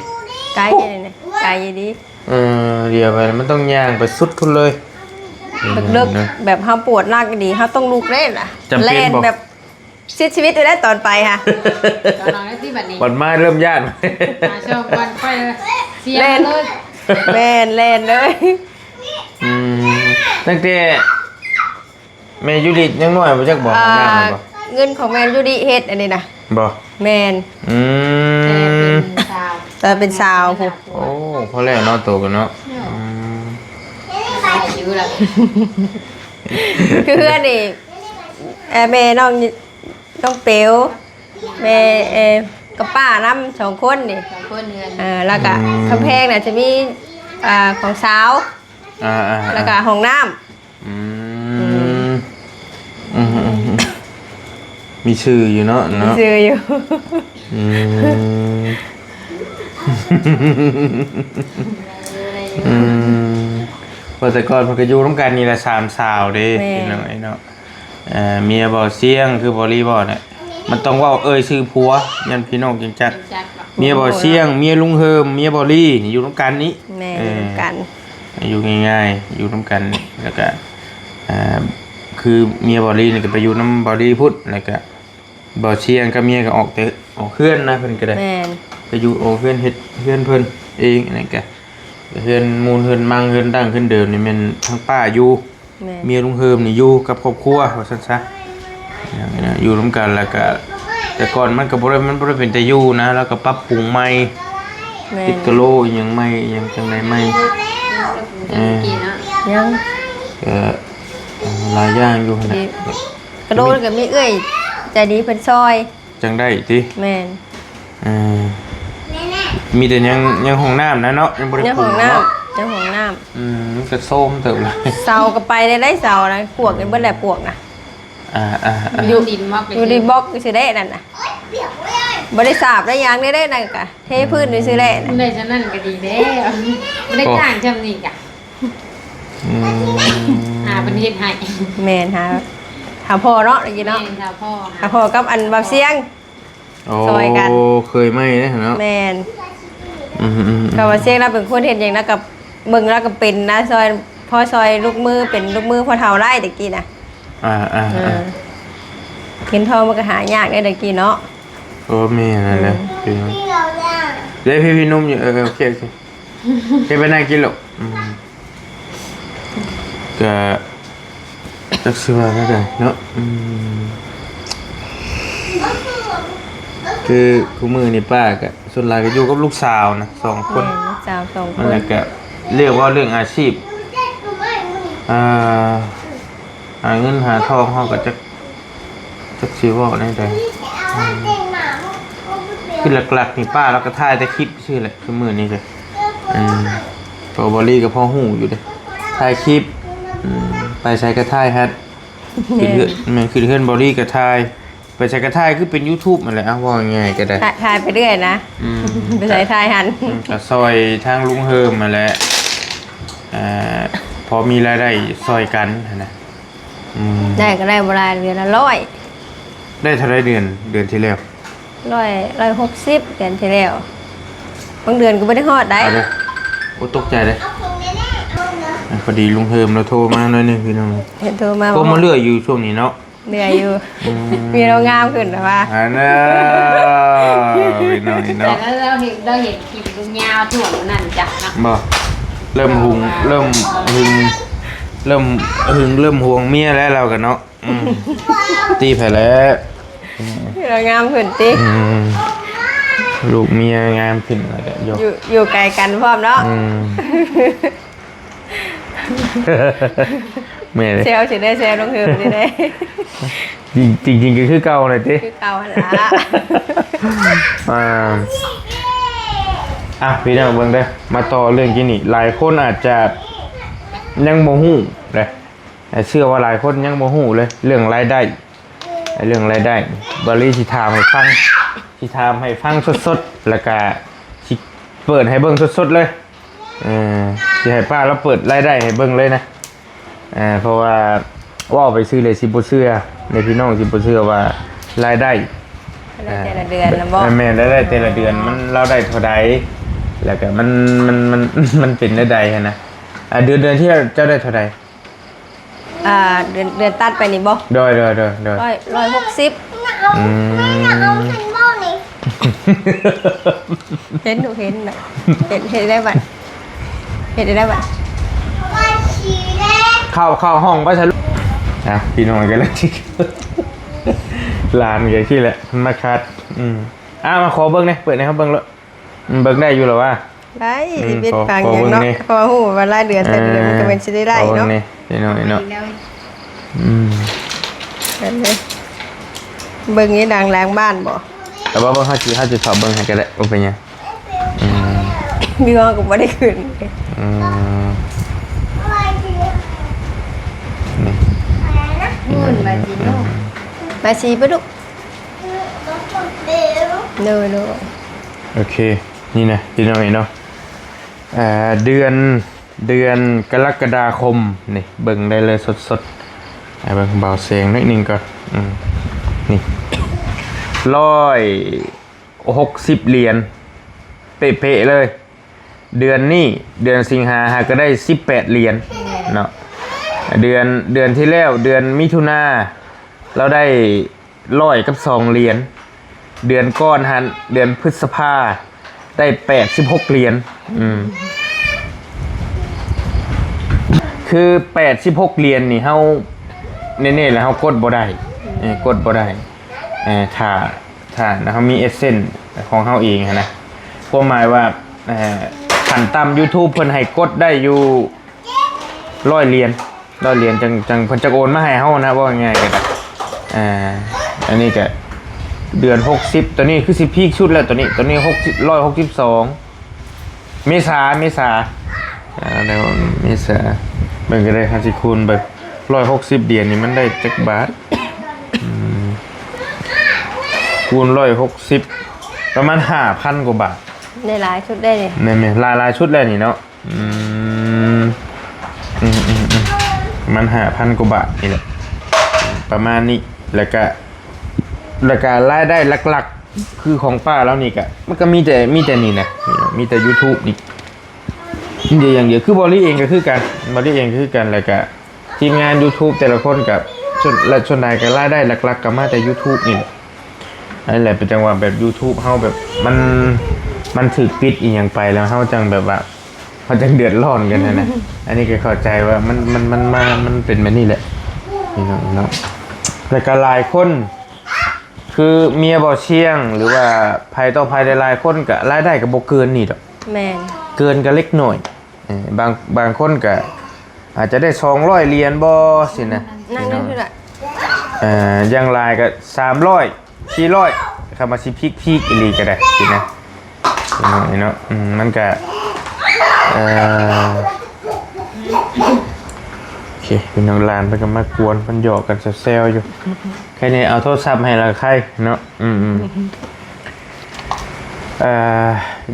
ໄກນີ້ ໄກດີ ເອີ ດຽວໄປ ມັນຕ້ອງຍ່າງໄປສຸດພຸ້ນເລີຍ ເລິກໆ ແບບເຮົາປວດຫຼັງອີ່ຫຼີ ເຮົາຕ້ອງລຸກເດ້ລະ ຈຳເປັນບໍ່? ແລ່ນແບບ ຊິດຊີວິດຢູ່ແລ້ວຕອນໄປຫະ ຕອນນັ້ນຕິບັດນີ້ ບັດມາເລີ່ມຢ້ານ ຫາຊ່ອງກ່ອນ ຂ້ອຍສຽງເລີຍ ແມ່ນ ແລ່ນເລີຍ ອືມ ຕັ້ງແຕ່ແມ່ຢູລິຍັງນ້ອຍບໍ່ຈັກບໍ່ ອ່າ ເງິນຂອງແມ່ຢູລິເຮັດອັນນີ້ນະ ບໍ່ ແມ່ນ ອືມ ແຕ່ເປັນສາວ ຕອນເປັນສາວພຸ້ນ ໂອ້ ພໍແລ້ວເນາະ ໂຕກັນເນາະ ອືມ ອາຍຸລະ ຄືເຮືອນນີ້ ແມ່ນ້ອງ ນ້ອງເປວ ແມ່ ເອີ ກັບປ້ານຳສອງຄົນນີ້ ສອງຄົນເຮືອນ ເອີ ແລ້ວກະ ອືມ ກຳແພງນະຈະມີ ອ່າ ຂອງສາວ ອ່າໆໆ ແລ້ວກະຫ້ອງນ້ຳ ອືມ ອືມ ອືມ ອືມ ມີຊື່ຢູ່ເນາະ ມີຊື່ຢູ່ ເນາະ ອືມ ອືມ ເພາະແຕ່ກ່ອນເພິ່ນກໍຢູ່ນຳກັນນີ້ລະ ສາມສາວເດ້ ແມ່ນ ພີ່ນ້ອງເອີຍເນາະ ເອີ ເມຍເບົາຊຽງ ຄືເບົາລີເວົ້ານະ ມັນຕ້ອງເວົ້າເອີ່ຍຊື່ຜົວ ຢ້ານພີ່ນ້ອງຈັກຈັກ ເມຍເບົາຊຽງ ເມຍລຸງເຮີມ ເມຍເບົາລີ ນີ້ຢູ່ນຳກັນນີ້ ແມ່ນ ເອີ ຢູ່ນຳກັນ ຢູ່ງ່າຍໆ ຢູ່ນຳກັນ ແລ້ວກະ ອ່າ ຄືເມຍບ່າວລີນີ້ກໍໄປຢູ່ນຳບ່າວລີພຸ້ນ ແລ້ວກໍບ່າວຊຽງກັບເມຍກໍອອກແຕ່ ອອກເຮືອນນະ ເພິ່ນກໍໄດ້ ແມ່ນ ໄປຢູ່ອອກເຮືອນ ເຮັດເຮືອນເພິ່ນເອງ ອັນນັ້ນກໍເຮືອນມູນເຮືອນມັງ ເຮືອນດັ້ງເຮືອນເດີມນີ້ແມ່ນທາງປ້າຢູ່ ແມ່ນ ເມຍລຸງເຮີມນີ້ຢູ່ກັບຄອບຄົວວ່າຊັ້ນຊະ ຢູ່ນຳກັນ ແລ້ວກະ ແຕ່ກ່ອນມັນກໍບໍ່ໄດ້ ມັນບໍ່ໄດ້ເປັນຕາຢູ່ນະ ລາວກໍປັບປຸງໃໝ່ ແມ່ນ ຕິດກະໂຫຼອີ່ຫຍັງໃໝ່ ອີ່ຫຍັງຈັ່ງໃດໃໝ່ ເອີ ຍັງ ກໍຫຼາຍຢ່າງຢູ່ຫັ້ນແຫຼະ ກະໂຫຼກໍມີເອື້ອຍໃຈດີເພິ່ນຊ່ອຍ ຈັ່ງໄດ້ຕິ ແມ່ນ ເອີ ມີແຕ່ຍັງ ຍັງຫ້ອງນ້ຳນະເນາະ ຍັງບໍ່ໄດ້ ຍັງຫ້ອງນ້ຳ ປູກເນາະ ຍັງຫ້ອງນ້ຳ ອືມ ມັນກໍໂຊມເຕີບລະ ເສົາກໍໄປໄດ້ ເສົານະ ປວກໄດ້ເບິດແຫຼະ ປວກນະ ອ່າໆໆ ຢູ່ດິນບລັອກ ຢູ່ດິນບລັອກຊື່ເດ້ນັ້ນນະ ບໍ່ໄດ້ສາບໄດ້ຫຍັງເດ້ນັ້ນກະ ເທພື້ນຊື່ແຫຼະ ໄດ້ສ່ຳນັ້ນກໍດີແລ້ວ ບໍ່ໄດ້ຈ້າງຊ່ຳນີ້ກະ ອືມ ຫາເພິ່ນເຮັດໃຫ້ ແມ່ນ ຫາ ຫາພໍ່ເນາະ ຕະກີ້ເນາະ ແມ່ນ ຫາພໍ່ ຫາພໍ່ກັບອັນບ່າວຊຽງ ໂອ້ ຊ່ອຍກັນ ເຄີຍໃໝ່ເດ້ເນາະ ແມ່ນ ອືມໆໆ ກໍວ່າຊຽງລາວເປັນຄົນເຮັດຫຍັງ ລາວກໍເບິ່ງ ລາວກໍເປັນນະ ຊ່ອຍ ພໍຊ່ອຍລູກມື ເປັນລູກມືພໍ່ເຖົ້າໄດ້ຕະກີ້ນະ ອ່າໆໆ ເງິນທອງມັນກໍຫາຍາກເດ້ຕະກີ້ເນາະ ໂອ້ ແມ່ນແລ້ວ ອືມ ເດ້ ພີ່ໆ ໜຸ່ມຢູ່ ເອີ ໂອເຄ ໂອເຄ ເກັບໄປນັ່ງກິນລູກ ອືມ ກະຈັກຊິວ່າແນວໃດເນາະ ອືມ ຄືຄູ່ມື້ນີ້ປ້າກະສ່ວນຫຼາຍກະຢູ່ກັບລູກສາວນະ ສອງຄົນ ແມ່ນ ລູກສາວສອງຄົນ ແລ້ວກະເລື່ອງເວົ້າເລື່ອງອາຊີບ ອ່າ ຫາເງິນຫາທອງເຮົາກະຈັກ ຈັກຊິເວົ້າແນວໃດ ອືມ ຄືຫຼັກໆນີ້ປ້າລາວກໍຖ່າຍແຕ່ຄລິບຊື່ແຫຼະ ຄືມື້ນີ້ກໍ ອືມ ເພາະວ່າບໍລິກໍພໍຮູ້ຢູ່ເດ້ ຖ່າຍຄລິບ ອືມ ໄປໃສກໍຖ່າຍຫັ້ນ ແມ່ນ ຂຶ້ນເຮືອນ ແມ່ນ ຂຶ້ນເຮືອນບໍລິກໍຖ່າຍ ໄປໃສກໍຖ່າຍ ຄືເປັນ YouTube ຫັ້ນແຫຼະ ເອົາ ເວົ້າງ່າຍໆກໍໄດ້ ຖ່າຍ ຖ່າຍໄປເລື້ອຍນະ ອືມ ໄປໃສຖ່າຍຫັ້ນ ອືມ ກໍຊ່ອຍທາງລຸງເຮີມຫັ້ນແຫຼະ ເອີ ພໍມີລາຍໄດ້ຊ່ອຍກັນຫັ້ນນະ ອືມ ໄດ້ກໍໄດ້ບໍ່ຫຼາຍ ເດືອນລະຮ້ອຍ ໄດ້ເທົ່າໃດເດືອນ ເດືອນທີ່ແລ້ວ ຮ້ອຍ ຮ້ອຍຫົກສິບ ເດືອນທີ່ແລ້ວ ບາງເດືອນກໍບໍ່ໄດ້ຮອດໄດ໋ ເອົາເດີ ໂອ້ ຕົກໃຈເດ້ ພໍດີລຸງເຮີມລາວໂທມາໜ້ອຍໜຶ່ງພີ່ນ້ອງ ເຫັນໂທມາ ໂທມາເລື້ອຍຢູ່ຊ່ວງນີ້ເນາະ ເຫຼືອຢູ່ ອືມ ມີລາວງາມຂຶ້ນແລ້ວວ່າ ອັນນັ້ນ ພີ່ນ້ອງ ພີ່ນ້ອງ ແຕ່ລາວເຫັນ ລາວເຫັນຄລິບຍາວຊ່ວງນັ້ນຈັກນະ ບໍ່ ເລີ່ມຫຶງ ເລີ່ມຫຶງ ເລີ່ມຫຶງ ເລີ່ມຫວງເມຍແລ້ວລາວກໍເນາະ ອືມ ຕີໃຜແລ້ວ ອືມ ລາວງາມຂຶ້ນຕິ ອືມ ລູກເມຍງາມຂຶ້ນແລ້ວກໍ ຢູ່ ຢູ່ ຢູ່ໄກກັນພ້ອມເນາະ ອືມ ແມ່ນເດ້ ແຊວຊິໄດ້ແຊວນ້ອງເຮີມຊິໄດ້ ຈິງ ຈິງໆກໍຄືເກົ່າແຫຼະຕິ ຄືເກົ່າຫັ້ນລະ ອ່າ ອ່ະ ພີ່ນ້ອງເບິ່ງເດີ ມາຕໍ່ເລື່ອງກິນນີ້ ຫຼາຍຄົນອາດຈະຍັງບໍ່ຮູ້ເດ້ ເຊື່ອວ່າຫຼາຍຄົນຍັງບໍ່ຮູ້ເລີຍ ເລື່ອງລາຍໄດ້ ເລື່ອງລາຍໄດ້ ບາລີຊິຖາມໃຫ້ຟັງ ຊິຖາມໃຫ້ຟັງສົດໆ ແລ້ວກະຊິເປີດໃຫ້ເບິ່ງສົດໆເລີຍ ເອີ ຊິໃຫ້ປ້າລາວເປີດລາຍໄດ້ໃຫ້ເບິ່ງເລີຍນະ ເອີ ເພາະວ່າເວົ້າໄປຊື່ເລີຍຊິບໍ່ເຊື່ອ ໃນພີ່ນ້ອງຊິບໍ່ເຊື່ອວ່າລາຍໄດ້ ລາຍໄດ້ແຕ່ລະເດືອນນະບໍ? ເອີ ແມ່ນ ລາຍໄດ້ແຕ່ລະເດືອນ ມັນ ລາວໄດ້ເທົ່າໃດ ແລ້ວກະມັນ ມັນ ມັນ ມັນເປັນແນວໃດຫັ້ນນະ ອ່າ ເດືອນ ເດືອນທີ່ແລ້ວເຈົ້າໄດ້ເທົ່າໃດ? ອ່າ ເດືອນ ເດືອນຕັດໄປນີ້ບໍ? ໂດຍ ໂດຍ ໂດຍ ໂດຍ ຮ້ອຍ ຮ້ອຍຫົກສິບ ອືມ ເຫັນ ເຫັນ ເຫັນ ເຮັດໄດ້ບັດ ເຮັດໄດ້ບັດ ເຂົ້າ ເຂົ້າຫ້ອງໄປຊະລູກ ອ່ະ ພີ່ນ້ອງກໍເລີຍ ຫຼານກໍຊີ້ແຫຼະ ມາຂັດ ອືມ ອ່າ ມາຂໍເບິ່ງແດ່ ເປີດໃຫ້ເຮົາເບິ່ງໂລດ ອືມ ເບິ່ງໄດ້ຢູ່ລະວະ? ໄດ້ ອືມ ຊິປິດບັງຫຍັງເນາະ ຂໍ ຂໍເບິ່ງແດ່ ເພາະວ່າຮູ້ວ່າລາຍເດືອນແຕ່ລະເດືອນ ອືມ ມັນກໍແມ່ນຊິໄດ້ໄລ່ເນາະ ຂໍເບິ່ງແດ່ ພີ່ນ້ອງເນາະ ອືມ ເບິ່ງນີ້ດັງຫຼັງບ້ານບໍ? ແຕ່ວ່າເບິ່ງ ເຮົາຊິ ເຮົາຊິເຂົ້າເບິ່ງໃຫ້ກໍໄດ້ ບໍ່ເປັນຫຍັງ ອືມ ວິວເຮົາກໍບໍ່ໄດ້ຂຶ້ນ ອືມ ນີ້ ອືມ ບາຈີໂນ ບາຈີປະດຸກ ໂດຍ ໂດຍ ໂອເຄ ນີ້ນະ ພີ່ນ້ອງເອີຍເນາະ ອ່າ ເດືອນ ເດືອນກໍລະກະດາຄົມ ນີ້ ເບິ່ງໄດ້ເລີຍສົດໆ ໃຫ້ເບິ່ງເບົາແສງໜ້ອຍໜຶ່ງກ່ອນ ອືມ ນີ້ ຮ້ອຍຫົກສິບຫຼຽນ ເປະໆເລີຍ ເດືອນນີ້ ເດືອນສິງຫາຫາກໍໄດ້ສິບແປດຫຼຽນເນາະ ເດືອນ ເດືອນທີ່ແລ້ວ ເດືອນມິຖຸນາ ລາວໄດ້ຮ້ອຍກັບສອງຫຼຽນ. ເດືອນກ່ອນຫັ້ນ ເດືອນພຶດສະພາ ໄດ້ແປດສິບຫົກຫຼຽນ. ອືມ ຄືແປດສິບຫົກຫຼຽນນີ້ ເຮົາ ແນ່ໆແລ້ວ ເຮົາກົດບໍ່ໄດ້ ເອີ ກົດບໍ່ໄດ້. ເອີ ຖ້າ ຖ້າເຮົາມີ AdSense ຂອງເຮົາເອງຫັ້ນນະ ຄວາມໝາຍວ່າ ເອີ ຂັ້ນຕ່ຳ YouTube ເພິ່ນໃຫ້ກົດໄດ້ຢູ່ຮ້ອຍຫຼຽນ ຮ້ອຍຫຼຽນ ຈັ່ງ ຈັ່ງເພິ່ນຈັ່ງໂອນມາໃຫ້ເຮົານະ ເວົ້າງ່າຍໆກໍໄດ້. ອ່າ ອັນນີ້ກໍເດືອນຫົກສິບ ຕົວນີ້ຄືຊິພີກສຸດແລ້ວ ຕົວນີ້ ຕົວນີ້ຫົກສິບ ຮ້ອຍຫົກສິບສອງ ເມສາ ເມສາ ອ່າ ແລ້ວເມສາ ເບິ່ງກໍໄດ້ ເຮົາຊິຄູນເບິ່ງ ຮ້ອຍຫົກສິບຫຼຽນນີ້ມັນໄດ້ຈັກບາດ? ອືມ ຄູນຮ້ອຍຫົກສິບ ປະມານຫ້າພັນກວ່າບາດ. ໄດ້ຫຼາຍສຸດໄດ້ນີ້ ແມ່ນໆ ຫຼາຍ ຫຼາຍສຸດແລ້ວນີ້ເນາະ. ອືມ ອືມໆໆ ປະມານຫ້າພັນກວ່າບາດນີ້ແຫຼະ ປະມານນີ້. ແລ້ວກະ ແລ້ວກະລາຍໄດ້ຫຼັກໆ ຄືຂອງປ້າລາວນີ້ກະ ມັນກະມີແຕ່ ມີແຕ່ນີ້ນະ ມີແຕ່ YouTube ນີ້ ມີແຕ່ຢ່າງດຽວ. ຄືບໍລິເອງກໍຄືກັນ ບໍລິເອງກໍຄືກັນ ແລ້ວກະທີມງານ YouTube ແຕ່ລະຄົນກະ ສ່ວນ ແລະ ສ່ວນຫຼາຍກະລາຍໄດ້ຫຼັກໆ ກະມາແຕ່ YouTube ນີ້ແຫຼະ. ອັນນີ້ແຫຼະເປັນຈັງຫວະແບບ YouTube ເຮົາແບບ ມັນ ມັນຖືກປິດອີ່ຫຍັງໄປ ແລ້ວເຮົາຈັ່ງແບບວ່າ ເຮົາຈັ່ງເດືອດຮ້ອນກັນຫັ້ນນະ. ອັນນີ້ກໍເຂົ້າໃຈວ່າມັນ ມັນ ມັນມາ ມັນເປັນແບບນີ້ແຫຼະ ພີ່ນ້ອງເນາະ. ແລ້ວກໍຫຼາຍຄົນ ຄືເມຍບໍ່ຊຽງ ຫຼືວ່າໃຜຕໍ່ໃຜຫຼາຍໆຄົນ ກໍລາຍໄດ້ກໍບໍ່ເກີນນີ້ດອກ. ແມ່ນ ເກີນກໍເລັກນ້ອຍ. ເອີ ບາງ ບາງຄົນກໍອາດຈະໄດ້ສອງຮ້ອຍຫຼຽນບໍ່ຊີ້ນະ ນັ້ນຄືລະ ເອີ ຢ່າງຫຼາຍກໍສາມຮ້ອຍ ສີ່ຮ້ອຍ ຄຳວ່າຊິພີກໆອີ່ຫຼີກໍໄດ້ຊີ້ນະ ພີ່ນ້ອງເນາະ. ອືມ ມັນກະ ເອີ ໂອເຄ ພີ່ນ້ອງ ຫຼານເພິ່ນກໍມາກວນ ເພິ່ນຫຍອກກັນແຊວໆຢູ່. ໃຄແນ່ເອົາໂທລະສັບໃຫ້ລະໄຄເນາະ. ອືມໆ ເອີ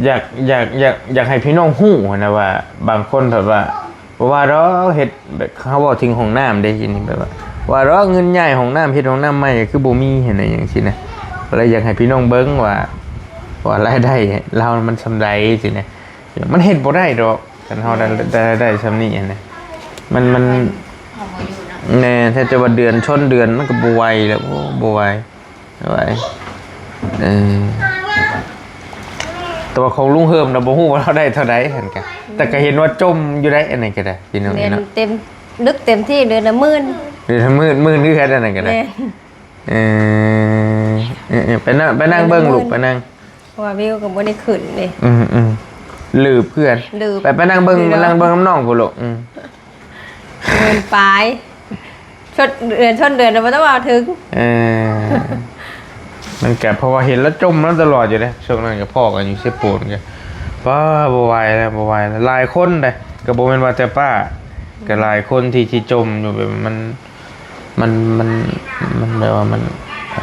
ຢາກ ຢາກ ຢາກ ຢາກໃຫ້ພີ່ນ້ອງຮູ້ຫັ້ນນະວ່າ ບາງຄົນແບບວ່າ ບໍ່ວ່າດອກ ເຮັດແບບ ເຮົາເວົ້າເຖິງຫ້ອງນ້ຳເດ້ ນີ້ແບບວ່າ ວ່າດອກ ເງິນຍ້າຍຫ້ອງນ້ຳ ເຮັດຫ້ອງນ້ຳໃໝ່ ຄືບໍ່ມີຫັ້ນນະ ຫຍັງຊີ້ນະ. ກໍເລີຍຢາກໃຫ້ພີ່ນ້ອງເບິ່ງວ່າ ວ່າລາຍໄດ້ລາວມັນສ່ຳໃດຊີ້ນະ. ມັນເຮັດບໍ່ໄດ້ດອກ ຄັນເຮົາໄດ້ ໄດ້ ໄດ້ສ່ຳນີ້ຫັ້ນນະ. ມັນ ມັນ ເຮົາບໍ່ຢູ່ເນາະ ແນ່ ແທ້ແຕ່ວ່າເດືອນຊົນເດືອນ ມັນກໍບໍ່ໄຫວແລ້ວ ໂອ້ ບໍ່ໄຫວ. ເອີ ແຕ່ວ່າຂອງລຸງເຮີມນະ ບໍ່ຮູ້ວ່າລາວໄດ້ເທົ່າໃດຫັ້ນກະ ແຕ່ກະເຫັນວ່າຈົ່ມຢູ່ໄດ໋ ອັນນັ້ນກະໄດ້ ພີ່ນ້ອງເນາະ. ເດືອນເຕັມ ລຶກເຕັມທີ່ເດືອນລະໝື່ນ ເດືອນລະໝື່ນ ໝື່ນຄືກັນ ອັນນັ້ນກະໄດ້. ແມ່ນ ເອີ ເອີ ໄປນັ່ງ ໄປນັ່ງເບິ່ງລູກ ໄປນັ່ງ ເພາະວ່າວິວກໍບໍ່ໄດ້ຂຶ້ນເດ້. ອືມໆ ລືບເພື່ອນ ລືບ ໄປ ໄປນັ່ງເບິ່ງ ນັ່ງເບິ່ງນຳນ້ອງພຸ້ນລູກ. ອືມ ໝື່ນປາຍ ຊົນເດືອນ ຊົນເດືອນ ບໍ່ຕ້ອງເວົ້າເຖິງ. ເອີ ມັນກະເພາະວ່າເຫັນລາວຈົ່ມມາຕະຫຼອດຢູ່ເດ້. ຊ່ວງນັ້ນກໍພໍ້ກັນຢູ່ເຊໂປນ ກໍ ປ້າ ບໍ່ໄຫວແລ້ວ ບໍ່ໄຫວແລ້ວ. ຫຼາຍຄົນເດ້ ກໍບໍ່ແມ່ນວ່າແຕ່ປ້າ ກໍຫຼາຍຄົນທີ່ ທີ່ຈົ່ມຢູ່ ແບບມັນ ມັນ ມັນ ມັນແບບວ່າມັນ ເອີ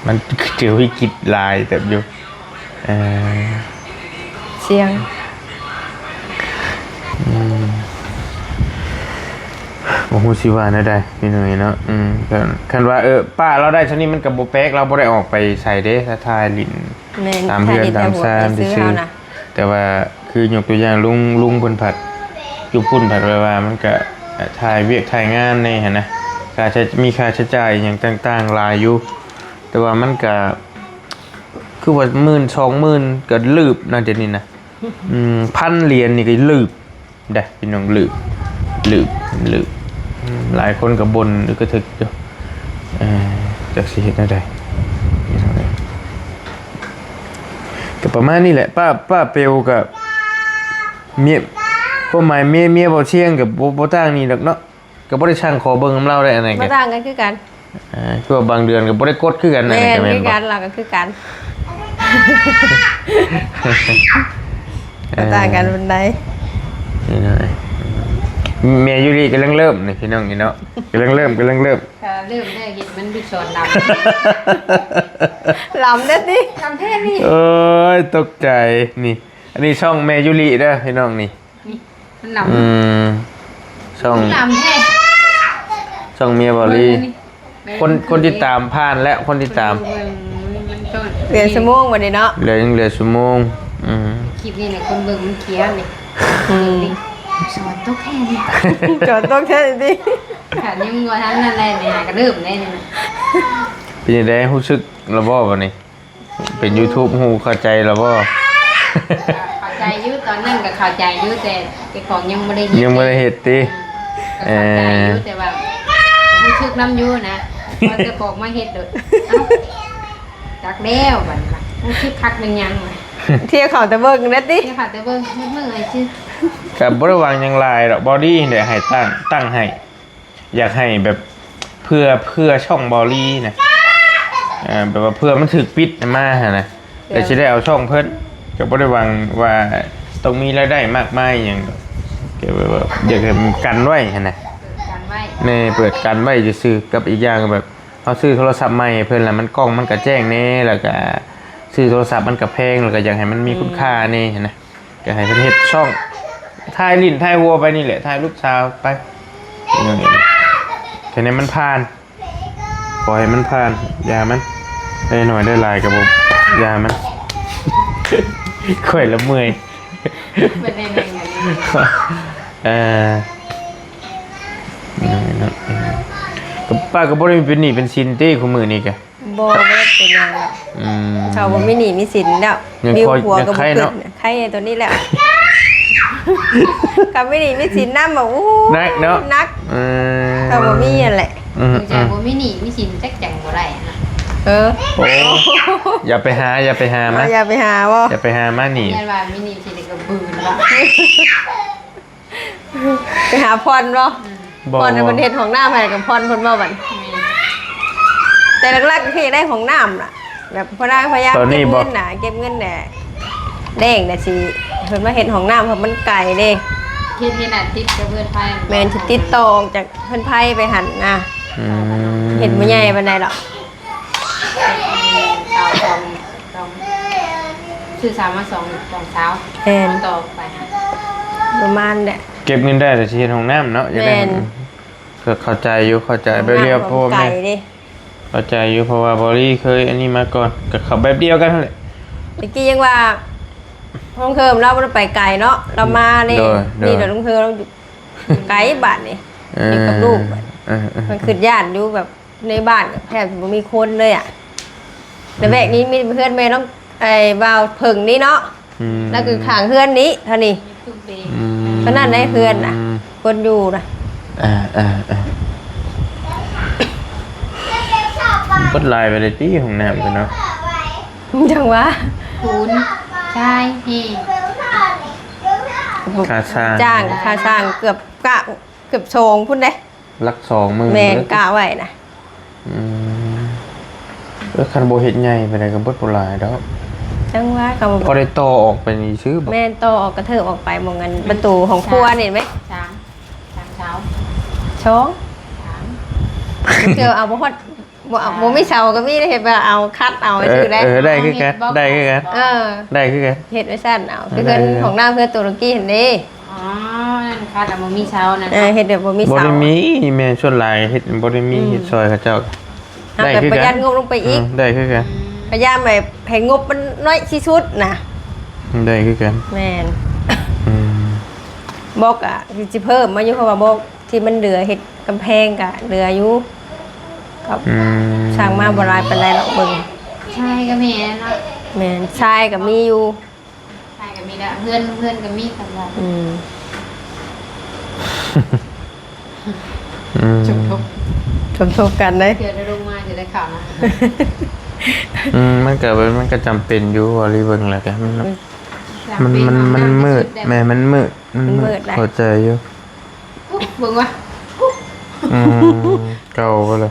ມັນເຈີວິກິດຫຼາຍເຕີບຢູ່. ເອີ ສ່ຽງ ອືມ ບໍ່ຮູ້ຊິວ່າແນວໃດ ພີ່ນ້ອງເອີຍເນາະ. ອືມ ຄັນ ຄັນວ່າ ເອີ ປ້າລາວໄດ້ສ່ຳນີ້ ມັນກໍບໍ່ແປກ ລາວບໍ່ໄດ້ອອກໄປໃສເດ້ ຖ້າຖ່າຍຫຼິ້ນ ແມ່ນ ຕາມເຮືອນຕາມຊານຊື່ໆ. ແຕ່ວ່າຄືຍົກຕົວຢ່າງ ລຸງ ລຸງເພິ່ນພັດ ຢູ່ພຸ້ນພັດແບບວ່າ ມັນກະ ເອີ ຖ່າຍວຽກຖ່າຍງານແດ່ຫັ້ນນະ ຄ່າໃຊ້ ມີຄ່າໃຊ້ຈ່າຍອີ່ຫຍັງຕ່າງໆຫຼາຍຢູ່. ແຕ່ວ່າມັນກະ ຄືວ່າໝື່ນສອງໝື່ນກໍລືບນະ ດຽວນີ້ນະ. ອືມ ພັນຫຼຽນນີ້ກໍລືບໄດ໋ ພີ່ນ້ອງ ລືບ ລືບ ລືບ. ອືມ ຫຼາຍຄົນກໍບົ່ນອຶກກະທຶກຢູ່. ເອີ ຈັກຊິເຮັດແນວໃດ ພີ່ນ້ອງເອີຍ. ກໍປະມານນີ້ແຫຼະ ປ້າ ປ້າເປວກໍເມຍ ຄວາມໝາຍເມຍ ເມຍບໍ່ຊຽງກໍບໍ່ ບໍ່ຕ່າງນີ້ດອກເນາະ. ກໍບໍ່ໄດ້ສັ່ງຂໍເບິ່ງນຳລາວໄດ໋ ອັນນັ້ນ ບໍ່ ກໍ ຕ່າງກັນຄືກັນ. ເອີ ຄືວ່າບາງເດືອນກໍບໍ່ໄດ້ກົດຄືກັນ ອັນນັ້ນ ແມ່ນ ກໍແມ່ນ ຄືກັນ ລາວກໍຄືກັນ ເອີ ບໍ່ຕ່າງກັນປານໃດ. ນີ້ນະ ແມ່ຢູລິກຳລັງເລີ່ມນີ້ ພີ່ນ້ອງນີ້ເນາະ ກຳລັງເລີ່ມ ກຳລັງເລີ່ມ ກະເລີ່ມໄດ້ເຫັນມັນຢູ່ສອນລຳ ລຳເດ້ຕິ ລຳແທ້ນີ້. ໂອ້ຍ ຕົກໃຈນີ້. ອັນນີ້ຊ່ອງແມ່ຢູລິເດີ ພີ່ນ້ອງນີ້. ນີ້ ມັນລຳ ອືມ ຊ່ອງ ມັນລຳແທ້ ຊ່ອງເມຍເບົາລີ. ເບິ່ງອັນນີ້ ຄົນ ຄົນຕິດຕາມຜ່ານແລ້ວ ຄົນຕິດຕາມ ເບິ່ງ ມັນກໍ ເຫຼືອຊົ່ວໂມງບັດນີ້ເນາະ ເຫຼືອ ຍັງເຫຼືອຊົ່ວໂມງ. ອືມ ຄລິບນີ້ແຫຼະ ຄົນເບິ່ງມັນເຄຍນີ້. ອືມ ສອນຕົກແທ້ນີ້ ສອນຕົກແທ້ຕິ ຄັນຍັງບໍ່ທັນນັ້ນແຫຼະນີ້ຫາກະເລີ່ມແລ້ວນີ້ນະ. ເປັນຈັ່ງໃດ ຮູ້ສຶກແລ້ວບໍ່ບັດນີ້ ເປັນຢູທູບ ຮູ້ເຂົ້າໃຈແລ້ວບໍ່? ເຂົ້າໃຈຢູ່ ຕອນນັ້ນກໍເຂົ້າໃຈຢູ່ ແຕ່ເຈົ້າຂອງຍັງບໍ່ໄດ້ເຮັດ ຍັງບໍ່ໄດ້ເຮັດຕິ? ອືມ ກໍເຂົ້າໃຈຢູ່ ເອີ ແຕ່ວ່າກໍຮູ້ສຶກນຳຢູ່ນະ ພໍແຕ່ບອກມາເຮັດໂລດ ເອົ້າ ຈັກແລ້ວບັດນີ້ວ່າ ຮູ້ສຶກຄັກແມ່ນຫຍັງ ທ່ຽວເຂົ້າແຕ່ເບິ່ງແລ້ວຕິ? ທ່ຽວເຂົ້າແຕ່ເບິ່ງ ມື້ໆ ຊື່ ກໍບໍ່ໄດ້ຫວັງຫຍັງຫຼາຍດອກ ບອດດີ້ນີ້ແຫຼະໃຫ້ຕັ້ງ ຕັ້ງໃຫ້ ຢາກໃຫ້ແບບເພື່ອ ເພື່ອຊ່ອງບອດດີ້ນະ ເອີ ແບບວ່າເພື່ອມັນຖືກປິດມາຫັ້ນນະ ແລ້ວຊິໄດ້ເອົາຊ່ອງເພິ່ນ ກໍບໍ່ໄດ້ຫວັງວ່າຕ້ອງມີລາຍໄດ້ມາກມາຍຫຍັງດອກ ກໍແບບວ່າຢາກໃຫ້ມັນກັນໄວ້ຫັ້ນນະ ກັນໄວ້ ແມ່ນ ເປີດກັນໄວ້ຊື່ໆ ກັບອີກຢ່າງກໍແບບ ເຮົາຊື້ໂທລະສັບໃໝ່ໃຫ້ເພິ່ນ ແລ້ວມັນ ກ້ອງມັນກະແຈ້ງແດ່ ແລ້ວກະຊື້ໂທລະສັບມັນກະແພງ ແລ້ວກະຢາກໃຫ້ມັນມີຄຸນຄ່າແດ່ຫັ້ນນະ ກະໃຫ້ເພິ່ນເຮັດຊ່ອງຖ່າຍຫຼິ້ນຖ່າຍຫົວໄປນີ້ແຫຼະ ຖ່າຍລູກສາວໄປ ແຄ່ນີ້ມັນຜ່ານ ຂໍໃຫ້ມັນຜ່ານ ຢ່າມັນ ໄດ້ໜ້ອຍໄດ້ຫຼາຍກະບໍ່ ຢ່າມັນ ຂ້ອຍລະເມື່ອຍ ເອີ ປ້າກໍບໍ່ໄດ້ເປັນໜີ້ເປັນສິນຕິ ຄູ່ມື້ນີ້ກະ ບໍ່ ບໍ່ໄດ້ເປັນຫຍັງດອກ ອືມ ເຂົາບໍ່ມີໜີ້ມີສິນແລ້ວ ຍັງພໍ ວິວຫົວກໍບໍ່ຂຶ້ນ ຍັງໄຄເນາະ ໄຄໂຕນີ້ແຫຼະ ຄັນມີໜີ້ມີສິນນຳ ໂອ້ ໜັກເນາະ ໜັກ ເອີ ເຂົາບໍ່ມີຫັ້ນແຫຼະ ອືມ ແຕ່ບໍ່ມີໜີ້ມີສິນຈັກຈັ່ງບໍ່ໄດ້ຫັ້ນນະ ເອີ ໂອ້ ຢ່າໄປຫາ ຢ່າໄປຫາມາ ເອີ ຢ່າໄປຫາບໍ່ ຢ່າໄປຫາມາໜີ້ ແມ່ນວ່າມີໜີ້ສິນກໍບືນເນາະ. ໄປຫາຜ່ອນບໍ່? ອືມ ບໍ່ ຜ່ອນໃຫ້ເພິ່ນເຮັດຫ້ອງນ້ຳໃຫ້ ກໍຜ່ອນເພິ່ນບໍ່ບັດ? ແມ່ນ ແຕ່ຫຼັກໆ ກໍຄືຢາກໄດ້ຫ້ອງນ້ຳລະ ແບບພະນາ ພະຍາຍາມເກັບເງິນນະ ເກັບເງິນແດ່ ແລ້ງນະຊິ ເພິ່ນມາເຮັດຫ້ອງນ້ຳ ເພາະມັນໄກເດ້ ເຮັດ ເຮັດອັນຕິດກັບເຮືອນໄພ ແມ່ນ ຊິຕິດຕໍ່ອອກຈາກເຮືອນໄພໄປຫັ້ນນະ ອືມ ເຮັດບໍ່ໃຫຍ່ປານໃດດອກ. ເສົາສອງ ສອງ ຊື້ເສົາມາສອງ ສອງເສົາ ແມ່ນ ຕໍ່ໄປຫາ ປະມານແຫຼະ ເກັບເງິນໄດ້ແລ້ວຊິເຮັດຫ້ອງນ້ຳເນາະ ຢາກໄດ້ ແມ່ນ ກໍເຂົ້າໃຈຢູ່ ເຂົ້າໃຈ ແບບດຽວ ເພາະວ່າ ໄກເດ້ ເຂົ້າໃຈຢູ່ ເພາະວ່າບໍລິເຄີຍອັນນີ້ມາກ່ອນ ກໍເຂົ້າແບບດຽວກັນຫັ້ນແຫຼະ ຕະກີ້ຍັງວ່າ ລຸງເຮີມລາວບໍ່ໄດ້ໄປໄກເນາະ ລາວມານີ້ ໂດຍ ໂດຍ ນີ້ແຫຼະ ລຸງເຮີມລາວຢູ່ໄກບາດນີ້ ເອີ ຢູ່ກັບລູກ ເອີ ເອີ ເອີ ມັນຄິດຢ້ານຢູ່ແບບ ໃນບ້ານກໍແທບຊິບໍ່ມີຄົນເລີຍອະ ແລ້ວແວກນີ້ມີເຮືອນແມ່ນ້ອງ ໄອ້ບ່າວເຜິ້ງນີ້ເນາະ ອືມ ແລ້ວກໍຂ້າງເຮືອນນີ້ເທົ່ານີ້ ອືມ ເທົ່ານັ້ນໃດເຮືອນນະ ອືມ ຄົນຢູ່ນະ ເອີ ເອີ ເອີ ເບິດຫຼາຍໄປເລີຍຕິຫ້ອງນ້ຳເພິ່ນເນາະ ຈັ່ງວ່າ ຄູນ ຊາຍ ເຮ ຄ່າສ້າງ ຈ້າງ ຄ່າສ້າງເກືອບກະ ເກືອບສອງພຸ້ນເດ້ ຫຼັກສອງໝື່ນ ແມ່ນ ເລີຍ ກະໄວ້ນະ ອືມ ເອີ ຄັນບໍ່ເຮັດໃຫຍ່ປານໃດກໍເບິດບໍ່ຫຼາຍດອກ ຈັ່ງວ່າກໍບໍ່ ພໍໄດ້ຕໍ່ອອກໄປນີ້ຊື່ບໍ່ ແມ່ນ ຕໍ່ອອກກະເທີບອອກໄປໝ່ອງອັນປະຕູຫ້ອງຄົວນີ້ແມ່ນ ສາມ ສາມເສົາ ສອງ ສາມ ເຈົ້າເອົາບໍ່ຮອດ ບໍ່ເອົາ ບໍ່ມີເສົາກໍມີ ເຮັດວ່າເອົາຄັດເອົາ ເອີ ຊື່ແຫຼະ ເອີ ໄດ້ຄືກັນ ເຮັດບລັອກ ໄດ້ຄືກັນ ເອີ ໄດ້ຄືກັນ ເຮັດໄວ້ຊັ້ນເອົາ ຄືເຮືອນຫ້ອງນ້ຳເຮືອນໂຕລະກີ້ຫັ້ນເດ້ ອໍ ນັ້ນຄັດເອົາ ບໍ່ມີເສົານັ້ນ ເອີ ເຮັດແບບບໍ່ມີເສົາ ບໍ່ໄດ້ມີ ແມ່ນ ສ່ວນຫຼາຍເຮັດ ບໍ່ໄດ້ມີ ອືມ ເຮັດຊ່ອຍເຂົາເຈົ້າ ເຮົາກໍປະຢັດງົບລົງໄປອີກ ອືມ ໄດ້ຄືກັນ ອືມ ພະຍາຍາມໃຫ້ ໃຫ້ງົບມັນນ້ອຍທີ່ສຸດນະ ໄດ້ຄືກັນ ແມ່ນ ອືມ ບລັອກກະຊິເພີ່ມມາຢູ່ ເພາະວ່າບລັອກທີ່ມັນເຫຼືອເຮັດກຳແພງກະເຫຼືອຢູ່ ກໍ ອືມ ສ້າງມາບໍ່ຫຼາຍປານໃດດອກ ເບິ່ງ ຊາຍກໍແມ່ນເນາະ ແມ່ນ ຊາຍກໍມີຢູ່ ຊາຍກໍມີແລ້ວ ເຮືອນ ເຮືອນກໍມີ ຄັນວ່າ ອືມ ອືມ ສົມທົບ ສົມທົບກັນເດ້ ເທື່ອໄດ້ລົງມາຈະໄດ້ເຂົ້ານະ ອືມ ມັນກໍ ມັນກໍຈຳເປັນຢູ່ ວ່າລີເບິ່ງແລ້ວກໍ ມັນ ມັນ ມັນມືດ ແມ່ນ ມັນມືດ ມັນມືດ ເຂົ້າໃຈຢູ່ ອຸ ເບິ່ງວ່າ ອືມ ເກົ່າບໍ່ລະ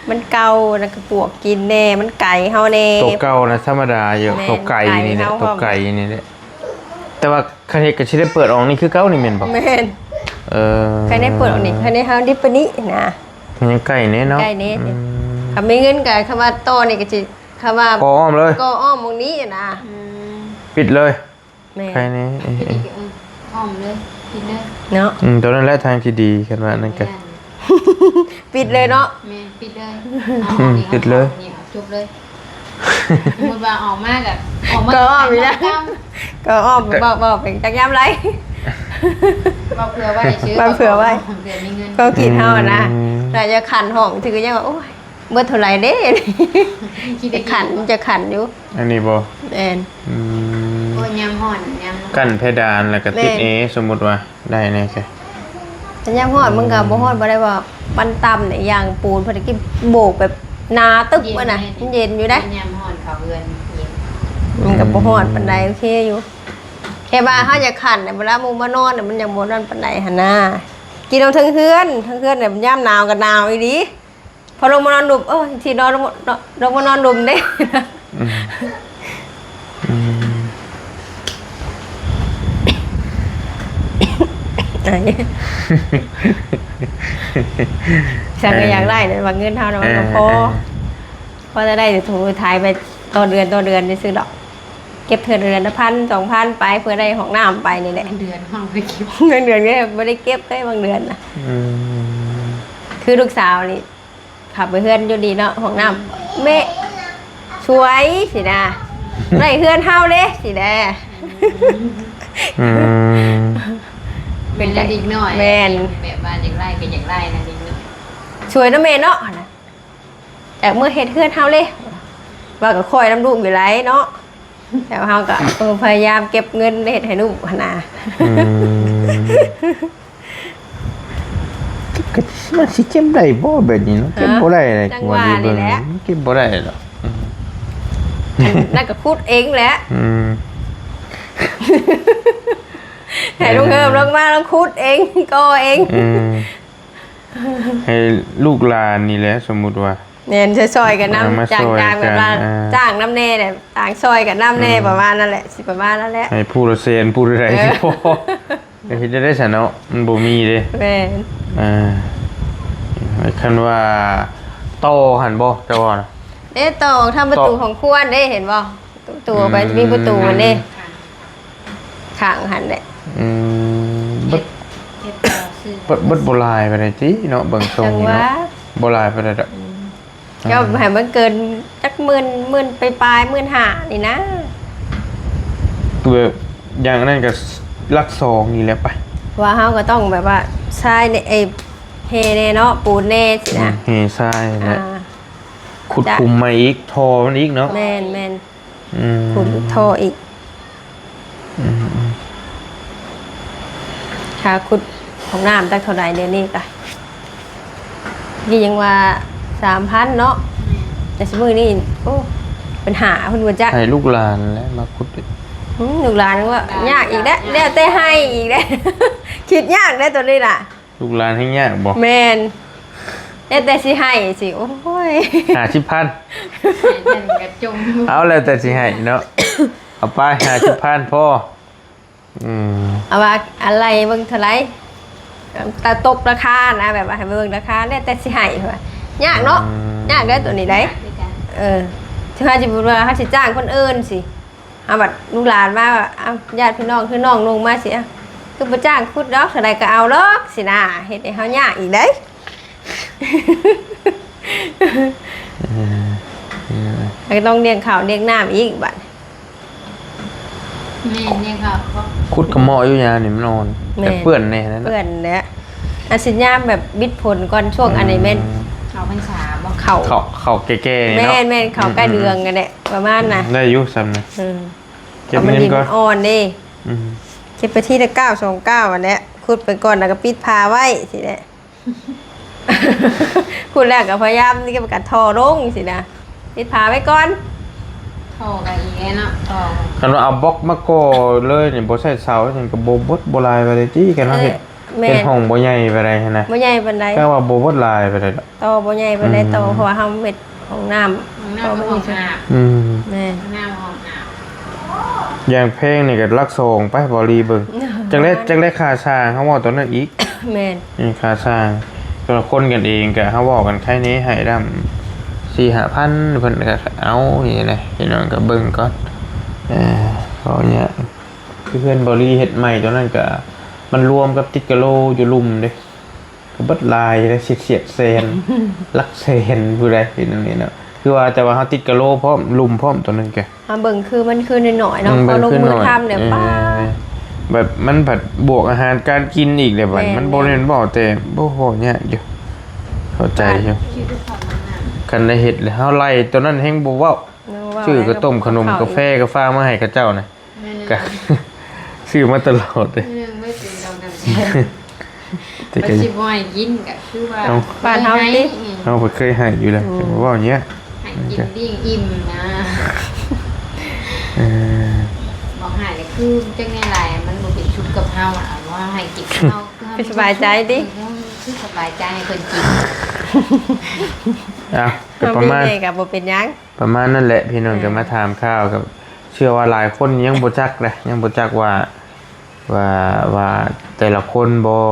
ມັນເກົ່າ ແລ້ວກໍປວກກິນແດ່ ມັນໄກເຮົາແດ່ ໂຕເກົ່ານະທຳມະດາຢູ່ ແມ່ນ ໂຕໄກນີ້ແຫຼະ ໂຕໄກນີ້ແຫຼະ ແຕ່ວ່າຄັນເຮັດກໍຊິໄດ້ເປີດອອກນີ້ຄືເກົ່ານີ້ແມ່ນບໍ່? ແມ່ນ ເອີ ຄັນໄດ້ເປີດອອກນີ້ ຄັນໄດ້ເຮົາດິບປານນີ້ນະ ມັນຍັງໄກແດ່ເນາະ ໄກແດ່ ອືມ ຄັນມີເງິນກໍ ຄຳວ່າຕໍ່ນີ້ກໍຊິ ຄຳວ່າກໍອ້ອມເລີຍ ກໍອ້ອມໝ່ອງນີ້ນະ ອືມ ປິດເລີຍ ແມ່ນ ໄຄແນ່ ເອີ ເອີ ອ້ອມເລີຍ ປິດເລີຍເນາະ ອືມ ໂຕນັ້ນແຫຼະທາງທີ່ດີ ຄັນວ່ານັ້ນກະ ແມ່ນ ປິດເລີຍເນາະ ແມ່ນ ປິດເລີຍ ເອົາ ອືມ ປິດເລີຍ ນີ້ເອົາ ຈົບເລີຍ ສົມມຸດວ່າອອກມາກະ ອອກມາກໍອ້ອມອີກແລ້ວ ກໍອ້ອມ ເວົ້າ ເວົ້າໄປຈັກຍາມໃດ ເວົ້າເຜື່ອໄວ້ຊື່ ເວົ້າເຜື່ອໄວ້ ເຜື່ອມີເງິນ ຄວາມຄິດເຮົານະ ອືມ ຖ້າຈະຂັນຫ້ອງ ຖືກຍັງວ່າ ໂອ້ຍ ເບິດເທົ່າໃດເດ້ ຈະຂັນ ຈະຂັນຢູ່ ອັນນີ້ບໍ່? ແມ່ນ ອືມ ໂອ້ຍ ຍາມຮ້ອນ ຍາມ ກັ້ນເພດານ ແລ້ວກໍຕິດ ແມ່ນ ແອ ສົມມຸດວ່າ ໄດ້ແນ່ຊະ ແຕ່ຍາມຮ້ອນມັນກໍບໍ່ຮ້ອນປານໃດ ເພາະມັນຕ່ຳເດ້ ຢ່າງປູນເພິ່ນກິນໂບກແບບໜາຕຶບ ເຢັນ ມັນນະ ເຢັນ ມັນເຢັນຢູ່ເດ້ ຍາມຮ້ອນເຂົ້າເຮືອນເຢັນ ມັນກໍບໍ່ຮ້ອນປານໃດ ອືມ ໂອເຄຢູ່ ແຄ່ວ່າເຮົາຢາກຂັນນະ ເວລາໝູ່ມານອນນະ ມັນຍັງບໍ່ນັ້ນປານໃດຫັ້ນນາ ກິນເອົາເທິງເຮືອນ ເທິງເຮືອນນະ ຍາມໜາວກໍໜາວອີ່ຫຼີ ພໍລົງມານອນລຸ່ມ ເອີ ຊິນອນ ລົງມານອນລຸ່ມເດ້ ອືມ ອືມ ໄອ້ ສັງກໍຢາກໄດ້ແຫຼະ ວ່າເງິນເຮົານະ ມັນກໍພໍ ເອີ ເອີ ພໍຈະໄດ້ຖືໄທໄປຕໍ່ເດືອນ ຕໍ່ເດືອນຊື່ໆດອກ ເກັບເທື່ອເດືອນລະພັນ ສອງພັນ ໄປ ເພື່ອໄດ້ຫ້ອງນ້ຳໄປນີ້ແຫຼະ ເດືອນເຮົາໄປເກັບ ເງິນເດືອນກໍບໍ່ໄດ້ເກັບເລີຍບາງເດືອນນະ ອືມ ຄືລູກສາວນີ້ ເຂົ້າໄປເຮືອນຢູ່ດີເນາະ ຫ້ອງນ້ຳ ແມ່ ສວຍ ຊີ້ນະ ໄດ້ເຮືອນເຮົາເດ້ ຊີ້ນະ ອືມ ເປັນເດັກນ້ອຍ ແມ່ນ ແບບວ່າຢາກໄດ້ກໍຢາກໄດ້ນະເດັກນ້ອຍ ສວຍນຳແມ່ເນາະ ນະ ຢາກເມືອເຮັດເຮືອນເຮົາເດ້ ວ່າກໍຄອຍນຳລູກຢູ່ໄດ໋ເນາະ ແຕ່ວ່າເຮົາກໍ ເອີ ພະຍາຍາມເກັບເງິນເຮັດໃຫ້ລູກຫັ້ນນະ ອືມ ກໍມັນຊິເກັບໄດ້ບໍ່ແບບນີ້ເນາະ ເກັບບໍ່ໄດ້ເລີຍ ຈັງຫວະນີ້ແຫຼະ ເກັບບໍ່ໄດ້ດອກ ອືມ ນັ້ນກໍຂຸດເອງແຫຼະ ອືມ ໃຫ້ລຸງເຮີມລົງມາລອງຂຸດເອງ ກໍ່ເອງ ອືມ ໃຫ້ລູກຫຼານນີ້ແຫຼະ ສົມມຸດວ່າ ແມ່ນ ຊ່ອຍໆກັນນຳ ເອີ ມາຊ່ອຍກັນ ຈ້າງໆ ແບບວ່າ ອ່າ ຈ້າງນຳແດ່ແຫຼະ ຈ້າງຊ່ອຍກັນນຳແດ່ ອືມ ປະມານນັ້ນແຫຼະ ຊິປະມານນັ້ນແຫຼະ ໃຫ້ຜູ້ລະແສນ ຜູ້ລະໃດ ເອີ ກໍພໍ ເຮັດໄດ້ຊັ້ນເນາະ ມັນບໍ່ມີເດ້ ແມ່ນ ອ່າ ຄັນວ່າຕໍ່ຫັ້ນບໍ່ ເຈົ້າວ່ານະ ເດ້ ຕໍ່ທາງປະຕູຂອງຄົວເດ້ ເຫັນບໍ່? ປະຕູໄປ ອືມ ຈະມີປະຕູຫັ້ນເດ້ ຂ້າງຫັ້ນແຫຼະ ອືມ ເບິດ ເຮັດຕໍ່ຊື່ ເບິດ ເບິດບໍ່ຫຼາຍປານໃດຕິເນາະ ເບິ່ງຊົງນີ້ເນາະ ບໍ່ຫຼາຍປານໃດດອກ ອືມ ເຈົ້າໃຫ້ມັນເກີນຈັກໝື່ນ ໝື່ນປາຍໆ ໝື່ນຫ້ານີ້ນະ ແບບຢ່າງນັ້ນກໍຫຼັກສອງນີ້ແຫຼະໄປ ວ່າເຮົາກໍຕ້ອງແບບວ່າຊາຍແດ່ ເອີ ແຮ່ແດ່ເນາະ ປູນແດ່ຊີ້ນະ ອືມ ແຮ່ຊາຍແຫຼະ ອ່າ ຂຸດຂຸມໃໝ່ອີກ ທໍ່ມັນອີກເນາະ ແມ່ນໆ ອືມ ຂຸດທໍ່ອີກ ອືມໆ ຄ່າຂຸດຫ້ອງນ້ຳຈັກເທົ່າໃດດຽວນີ້ກະ ກີ້ຍັງວ່າສາມພັນເນາະ ແມ່ນ ແຕ່ຊຸມື້ນີ້ ໂອ້ ເປັນຫ້າພຸ້ນບໍ່ຈັກ ໃຫ້ລູກຫຼານແຫຼະມາຂຸດອີກ ອືມ ລູກຫຼານວ່າຍາກອີກແລ້ວ ແລ້ວແຕ່ໄຮ່ອີກແລ້ວ ຄິດຍາກແລ້ວໂຕນີ້ນະ ລູກຫຼານແຮ່ງຍາກບໍ່? ແມ່ນ ແລ້ວແຕ່ຊິໃຫ້ຊິ ໂອ້ຍ ຫ້າສິບພັນ ໃຫ້ເພິ່ນກະຈົ່ມ ເອົາ ແລ້ວແຕ່ຊິໃຫ້ເນາະ ເອົາໄປ ຫ້າສິບພັນພໍ ອືມ ເອົາວ່າອາໄລ່ເບິ່ງເທົ່າໃດ ຕາຕົກລາຄານະ ແບບວ່າໃຫ້ເບິ່ງລາຄາ ແລ້ວແຕ່ຊິໃຫ້ ວ່າຍາກເນາະ ອືມ ຍາກເດ້ໂຕນີ້ໄດ໋ ເອີ ຖ້າສົມມຸດວ່າເຮົາຊິຈ້າງຄົນອື່ນຊິ ເອົາບັດລູກຫຼານມາວ່າ ເອົາ ຍາດພີ່ນ້ອງຄືນ້ອງນຸ່ງມາຊິ ເອົາ ຄືບໍ່ຈ້າງຂຸດດອກ ເທົ່າໃດກໍເອົາດອກ ຊີ້ນະ ເຮັດໃຫ້ເຮົາຍາກອີກເດ້ ເອີ ເອີ ກໍຕ້ອງລ້ຽງເຂົ້າລ້ຽງນ້ຳອີກບັດ ແມ່ນ ລ້ຽງເຂົ້າ ຂຸດກະເໝາະຢູ່ຍາມນີ້ມັນອ່ອນ ແມ່ນ ແຕ່ເປື້ອນແດ່ນັ້ນນະ ເປື້ອນແຫຼະ ອັນຊິຍາມແບບບິດຝົນກ່ອນ ຊ່ວງອັນນີ້ແມ່ນ ອືມ ເຂົ້າພັນສາບໍ່ ເຂົ້າ ເຂົ້າ ເຂົ້າແກ່ໆນີ້ເນາະ ແມ່ນໆ ເຂົ້າໃກ້ເດືອນຫັ້ນແຫຼະ ອືມໆ ປະມານນະ ອືມ ໄດ້ຢູ່ຊ່ຳນະ ເອີ ເກັບເງິນກ່ອນ ເພາະມັນດິນມັນອ່ອນເດ້ ອືມ ເກັບໄປທີລະເກົ້າ ສອງເກົ້າ ຫັ້ນແຫຼະ ຂຸດໄປກ່ອນ ແລ້ວກໍປິດຝາໄວ້ຊີ້ແຫຼະ ຂຸດແລ້ວກໍພະຍາຍາມເກັບກັນທໍ່ລົງຊີ້ນະ ປິດຝາໄວ້ກ່ອນ ທໍ່ກໍອີກແລ້ວເນາະ ຕໍ່ ຄັນວ່າເອົາບລັອກມາກໍ່ເລີຍນີ້ ບໍ່ໃຊ້ເສົາຫຍັງກໍບໍ່ເບິດບໍ່ຫຼາຍປານໃດຕິ ຄັນເຮົາເຮັດ ເອີ ແມ່ນ ເປັນຫ້ອງບໍ່ໃຫຍ່ປານໃດຫັ້ນນະ ບໍ່ໃຫຍ່ປານໃດ ແຕ່ວ່າບໍ່ເບິດຫຼາຍປານໃດດອກ ຕໍ່ບໍ່ໃຫຍ່ປານໃດ ອືມ ຕໍ່ ເພາະວ່າເຮົາເຮັດຫ້ອງນ້ຳ ຫ້ອງນ້ຳ ຕໍ່ບໍ່ໃຫຍ່ ຫ້ອງອາບ ອືມ ແມ່ນ ຫ້ອງນ້ຳ ຫ້ອງອາບ ຢ່າງແພງນີ້ກໍຫຼັກສອງໄປ ບໍ່ລີເບິ່ງ ຈັກແລະ ຈັກແລະຄ່າຊ່າງ ເຮົາເວົ້າຕອນນັ້ນອີກ ແມ່ນ ນີ້ຄ່າຊ່າງ ສຳລັບຄົນກັນເອງກໍເຮົາເວົ້າກັນໄຄແດ່ ໃຫ້ດຳສີ່ຫ້າພັນ ເພິ່ນກໍເອົານີ້ແຫຼະ ພີ່ນ້ອງກໍເບິ່ງກ່ອນ ເອີ ເວົ້າຍາກ ຄືເຮືອນບໍ່ລີເຮັດໃໝ່ຕອນນັ້ນກໍ ມັນລວມກັບຕິດກະໂລຢູ່ລຸ່ມເດ້ ກໍເບິດຫຼາຍເດ້ ສຽດໆແສນ ຫຼັກແສນພຸ້ນໃດ໋ ເປັນແນວນີ້ເນາະ ຄືວ່າ ແຕ່ວ່າເຮົາຕິດກະໂລພ້ອມ ລຸ່ມພ້ອມ ໂຕນັ້ນກະ ເຮົາເບິ່ງຄືມັນຄືນ້ອຍໆເນາະ ອືມ ພໍລົງມືທຳແລ້ວ ເບິ່ງຄືນ້ອຍ ປາດ ເອີ ແບບມັນພັດບວກອາຫານການກິນອີກເດ້ບັດ ແມ່ນໆ ມັນບໍ່ແມ່ນເວົ້າແຕ່ ບໍ່ ເວົ້າຍາກຢູ່ ເຂົ້າໃຈຢູ່ ຄັນໄດ້ເຮັດແລ້ວເຮົາໄລ່ໂຕນັ້ນແຮງບໍ່ເວົ້າ ເວົ້າ ຊື້ກະຕົ້ມຂະໜົມ ເວົ້າ ກາແຟ ກາຟາມາໃຫ້ເຂົາເຈົ້ານະ ແມ່ນ ກະຊື້ມາຕະຫຼອດເດ້ ແມ່ນ ໄມ່ເປັນດອກນຳແທ້ ແຕ່ ມັນ ກະ ຊິບໍ່ໃຫ້ກິນກະຄືວ່າ ເອົ້າ ບ້ານເຮົາຕິ ເຮົາບໍ່ເຄີຍໃຫ້ຢູ່ແລ້ວ ອືມ ເວົ້າຫຍັງ ໃຫ້ກິນລ້ຽງອີ່ມນະ ເອີ ບໍ່ໃຫ້ລະຄືຈັ່ງໃດລະ ມັນບໍ່ເປັນສຸກກັບເຮົາ ເອົາວ່າໃຫ້ກິນເຮົາ ຄືສະບາຍໃຈຕິ ເອີ ຄືສະບາຍໃຈໃຫ້ເພິ່ນກິນ ເອົ້າ ກະປະມານ ເຮົາມີແນ່ກະບໍ່ເປັນຫຍັງ ປະມານນັ້ນແຫຼະ ພີ່ນ້ອງ ເອີ ກະມາຖາມຂ່າວ ກະເຊື່ອວ່າຫຼາຍຄົນຍັງບໍ່ຈັກເດ້ ຍັງບໍ່ຈັກວ່າ ວ່າ ວ່າແຕ່ລະຄົນບໍ່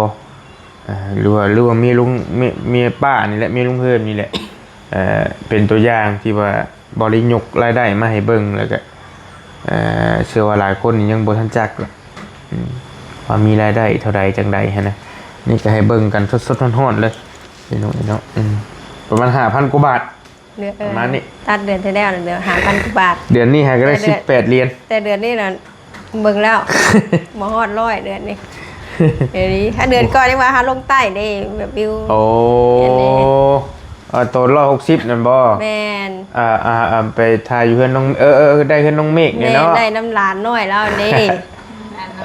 ເອີ ຫຼືວ່າ ຫຼືວ່າມີລຸງ ມີ ມີປ້ານີ້ແຫຼະ ມີລຸງເຮີນນີ້ແຫຼະ ເອີ ເປັນຕົວຢ່າງທີ່ວ່າບໍ່ໄດ້ຍົກລາຍໄດ້ມາໃຫ້ເບິ່ງ ແລ້ວກະ ເອີ ເຊື່ອວ່າຫຼາຍຄົນນີ້ຍັງບໍ່ທັນຈັກ ອືມ ວ່າມີລາຍໄດ້ເທົ່າໃດຈັ່ງໃດຫັ້ນນະ ນີ້ກະໃຫ້ເບິ່ງກັນສົດໆຮ້ອນໆເລີຍ ພີ່ນ້ອງເອີຍເນາະ ອືມ ປະມານຫ້າພັນກວ່າບາດ ເດືອນ ປະມານນີ້ ຕັດເດືອນທີ່ແລ້ວນັ້ນເດີ ຫ້າພັນກວ່າບາດ ເດືອນນີ້ຫາກະໄດ້ ແຕ່ເດືອນ ສິບແປດຫຼຽນ ແຕ່ເດືອນນີ້ນະເບິ່ງແລ້ວ ບໍ່ຮອດຮ້ອຍເດືອນນີ້ ເອີ ຖ້າເດືອນກ່ອນນີ້ວ່າເຮົາລົງໃຕ້ເດ້ ແບບວິວ ໂອ້ ອັນນີ້ ເອີ ໂຕຮ້ອຍຫົກສິບນັ້ນບໍ່? ແມ່ນ ອ່າ ອ່າ ໄປຖ່າຍຢູ່ເຮືອນນ້ອງ ເອີ ເອີ ໄດ້ເຮືອນນ້ອງເມກນີ້ເນາະ ແມ່ນ ໄດ້ນຳຫຼານນ້ອຍລາວນີ້ ໂ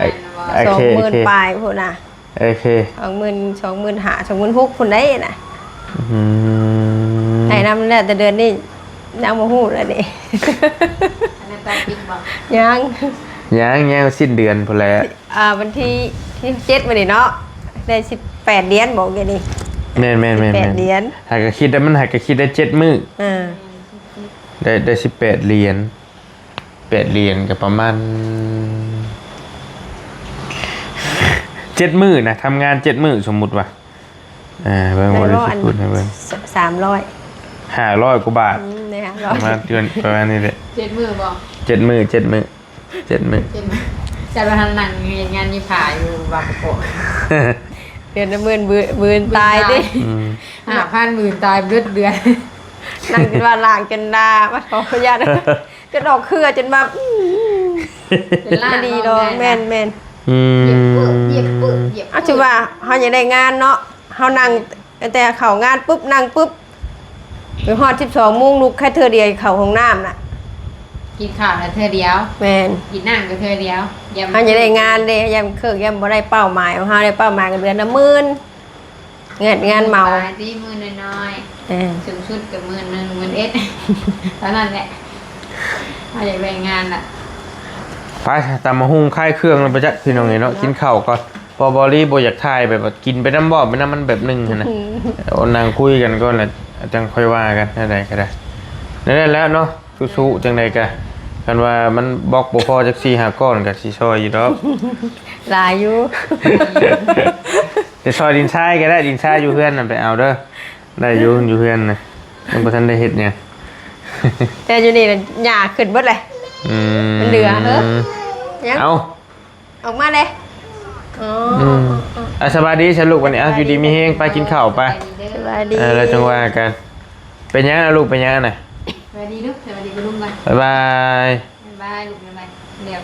ອເຄ ໂອເຄ ສອງໝື່ນປາຍພຸ້ນນະ ໂອເຄ ສອງໝື່ນ ສອງໝື່ນຫ້າ ສອງໝື່ນຫົກພຸ້ນໃດ໋ນະ ອືມ ໄດ້ນຳແລ້ວ ແຕ່ເດືອນນີ້ຍັງບໍ່ຮູ້ແລ້ວນີ້ ອັນນັ້ນຕາປິດບໍ່? ຍັງ ຍັງ ຍັງ ສິ້ນເດືອນພຸ້ນແຫຼະ ອ່າ ວັນທີ ທີເຈັດມື້ນີ້ເນາະ ໄດ້ສິບແປດຫຼຽນບໍ່ມື້ນີ້ ແມ່ນໆໆໆ ສິບແປດຫຼຽນ ຫາກະຄິດໄດ້ ມັນຫາກະຄິດໄດ້ເຈັດມື້ ເອີ ໄດ້ ໄດ້ສິບແປດຫຼຽນ ແປດຫຼຽນກະປະມານເຈັດມື້ນະ ທຳງານເຈັດມື້ ສົມມຸດວ່າ ເອີ ເບິ່ງ ບໍ່ໄດ້ ຊິຄູນໃຫ້ເບິ່ງ ສາມຮ້ອຍ ຫ້າຮ້ອຍກວ່າບາດ ອືມ ໄດ້ຫ້າຮ້ອຍ ປະມານເດືອນ ປະມານນີ້ແຫຼະ ເຈັດມື້ບໍ່? ເຈັດມື້ ເຈັດມື້ ເຈັດມື້ ເຈັດມື້ ຈັດວ່າຫັ້ນນັ່ງເຮັດງານຢູ່ຜາຢູ່ບາງກອກ ເດືອນລະໝື່ນ ໝື່ນຕາຍຕິ ອືມ ຫ້າພັນ ໝື່ນຕາຍເບິດເດືອນ ນັ່ງຈົນວ່າລ້າງຈົນໜ້າ ມາຂໍອະນຸຍາດ ຈົນອອກເຄືອ ຈົນວ່າ ອືມ ເປັນລ້ານ ດີດອກ ແມ່ນໆ ອືມ ຢຽບປຶບ ຢຽບປຶບ ຢຽບປຶບ ເອົາ ຖືວ່າເຮົາຢາກໄດ້ງານເນາະ ເຮົານັ່ງ ແຕ່ເຂົ້າງານປຶບ ນັ່ງປຶບ ໄປຮອດສິບສອງໂມງ ລຸກແຄ່ເທື່ອດຽວເຂົ້າຫ້ອງນ້ຳນະ ກິນເຂົ້ານະເທື່ອດຽວ ແມ່ນ ກິນນ້ຳກະເທື່ອດຽວ ເຮົາຢາກໄດ້ງານເດ້ ຢາມເຄີກ ຢາມບໍ່ໄດ້ເປົ້າໝາຍຂອງເຮົາ ໄດ້ເປົ້າໝາຍກະເດືອນລະໝື່ນ ງານ ງານເມົາ ໝື່ນປາຍຕິ ໝື່ນນ້ອຍໆ ເອີ ສູງສຸດກະໝື່ນໜຶ່ງ ໝື່ນເອັດ ເທົ່ານັ້ນແຫຼະ ເຮົາຢາກໄດ້ງານລະ ໄປ ຕຳບັກຫຸ່ງຂາຍເຄື່ອງລະໄປຈັກ ພີ່ນ້ອງເອີຍເນາະ ກິນເຂົ້າກ່ອນ ເພາະບໍ່ລີບໍ່ຢາກຖ່າຍ ແບບວ່າກິນໄປນຳ ເວົ້າໄປນຳ ມັນແບບໜຶ່ງຫັ້ນນະ ໂອ້ ນັ່ງຄຸຍກັນກ່ອນລະ ຈັ່ງຄ່ອຍວ່າກັນ ແນວໃດກະໄດ້ ແນວໃດແລ້ວເນາະ ສູ້ໆ ຈັ່ງໃດກະ ຄັນວ່າມັນບລັອກບໍ່ພໍຈັກສີ່ຫ້າກ້ອນກະຊິຊ່ອຍຢູ່ດອກ ຫຼາຍຢູ່ ຊິຊ່ອຍດິນຊາຍກະໄດ້ ດິນຊາຍຢູ່ເຮືອນນະ ໄປເອົາເດີ ໄດ້ຢູ່ ຢູ່ເຮືອນນະ ຍັງບໍ່ທັນໄດ້ເຮັດຫຍັງ ແຕ່ຢູ່ນີ້ນະຫຍ້າຂຶ້ນເບິດເລີຍ ອືມ ມັນເຫຼືອ ເອີ ຍັງ ເອົາ ອອກມາເດ້ ອໍ ອືມ ອ່າ ສະບາຍດີຊະລູກ ວັນນີ້ ອ່າ ຢູ່ດີມີແຮງ ໄປກິນເຂົ້າໄປ ສະບາຍດີ ເອີ ແລ້ວຈັ່ງວ່າກັນ ເປັນຫຍັງລະລູກ ເປັນຫຍັງນະ ສະບາຍດີລູກ ສະບາຍດີປ້າລຸງກ່ອນ ບາຍບາຍ ບາຍບາຍລູກ ບາຍບາຍ ແລ້ວ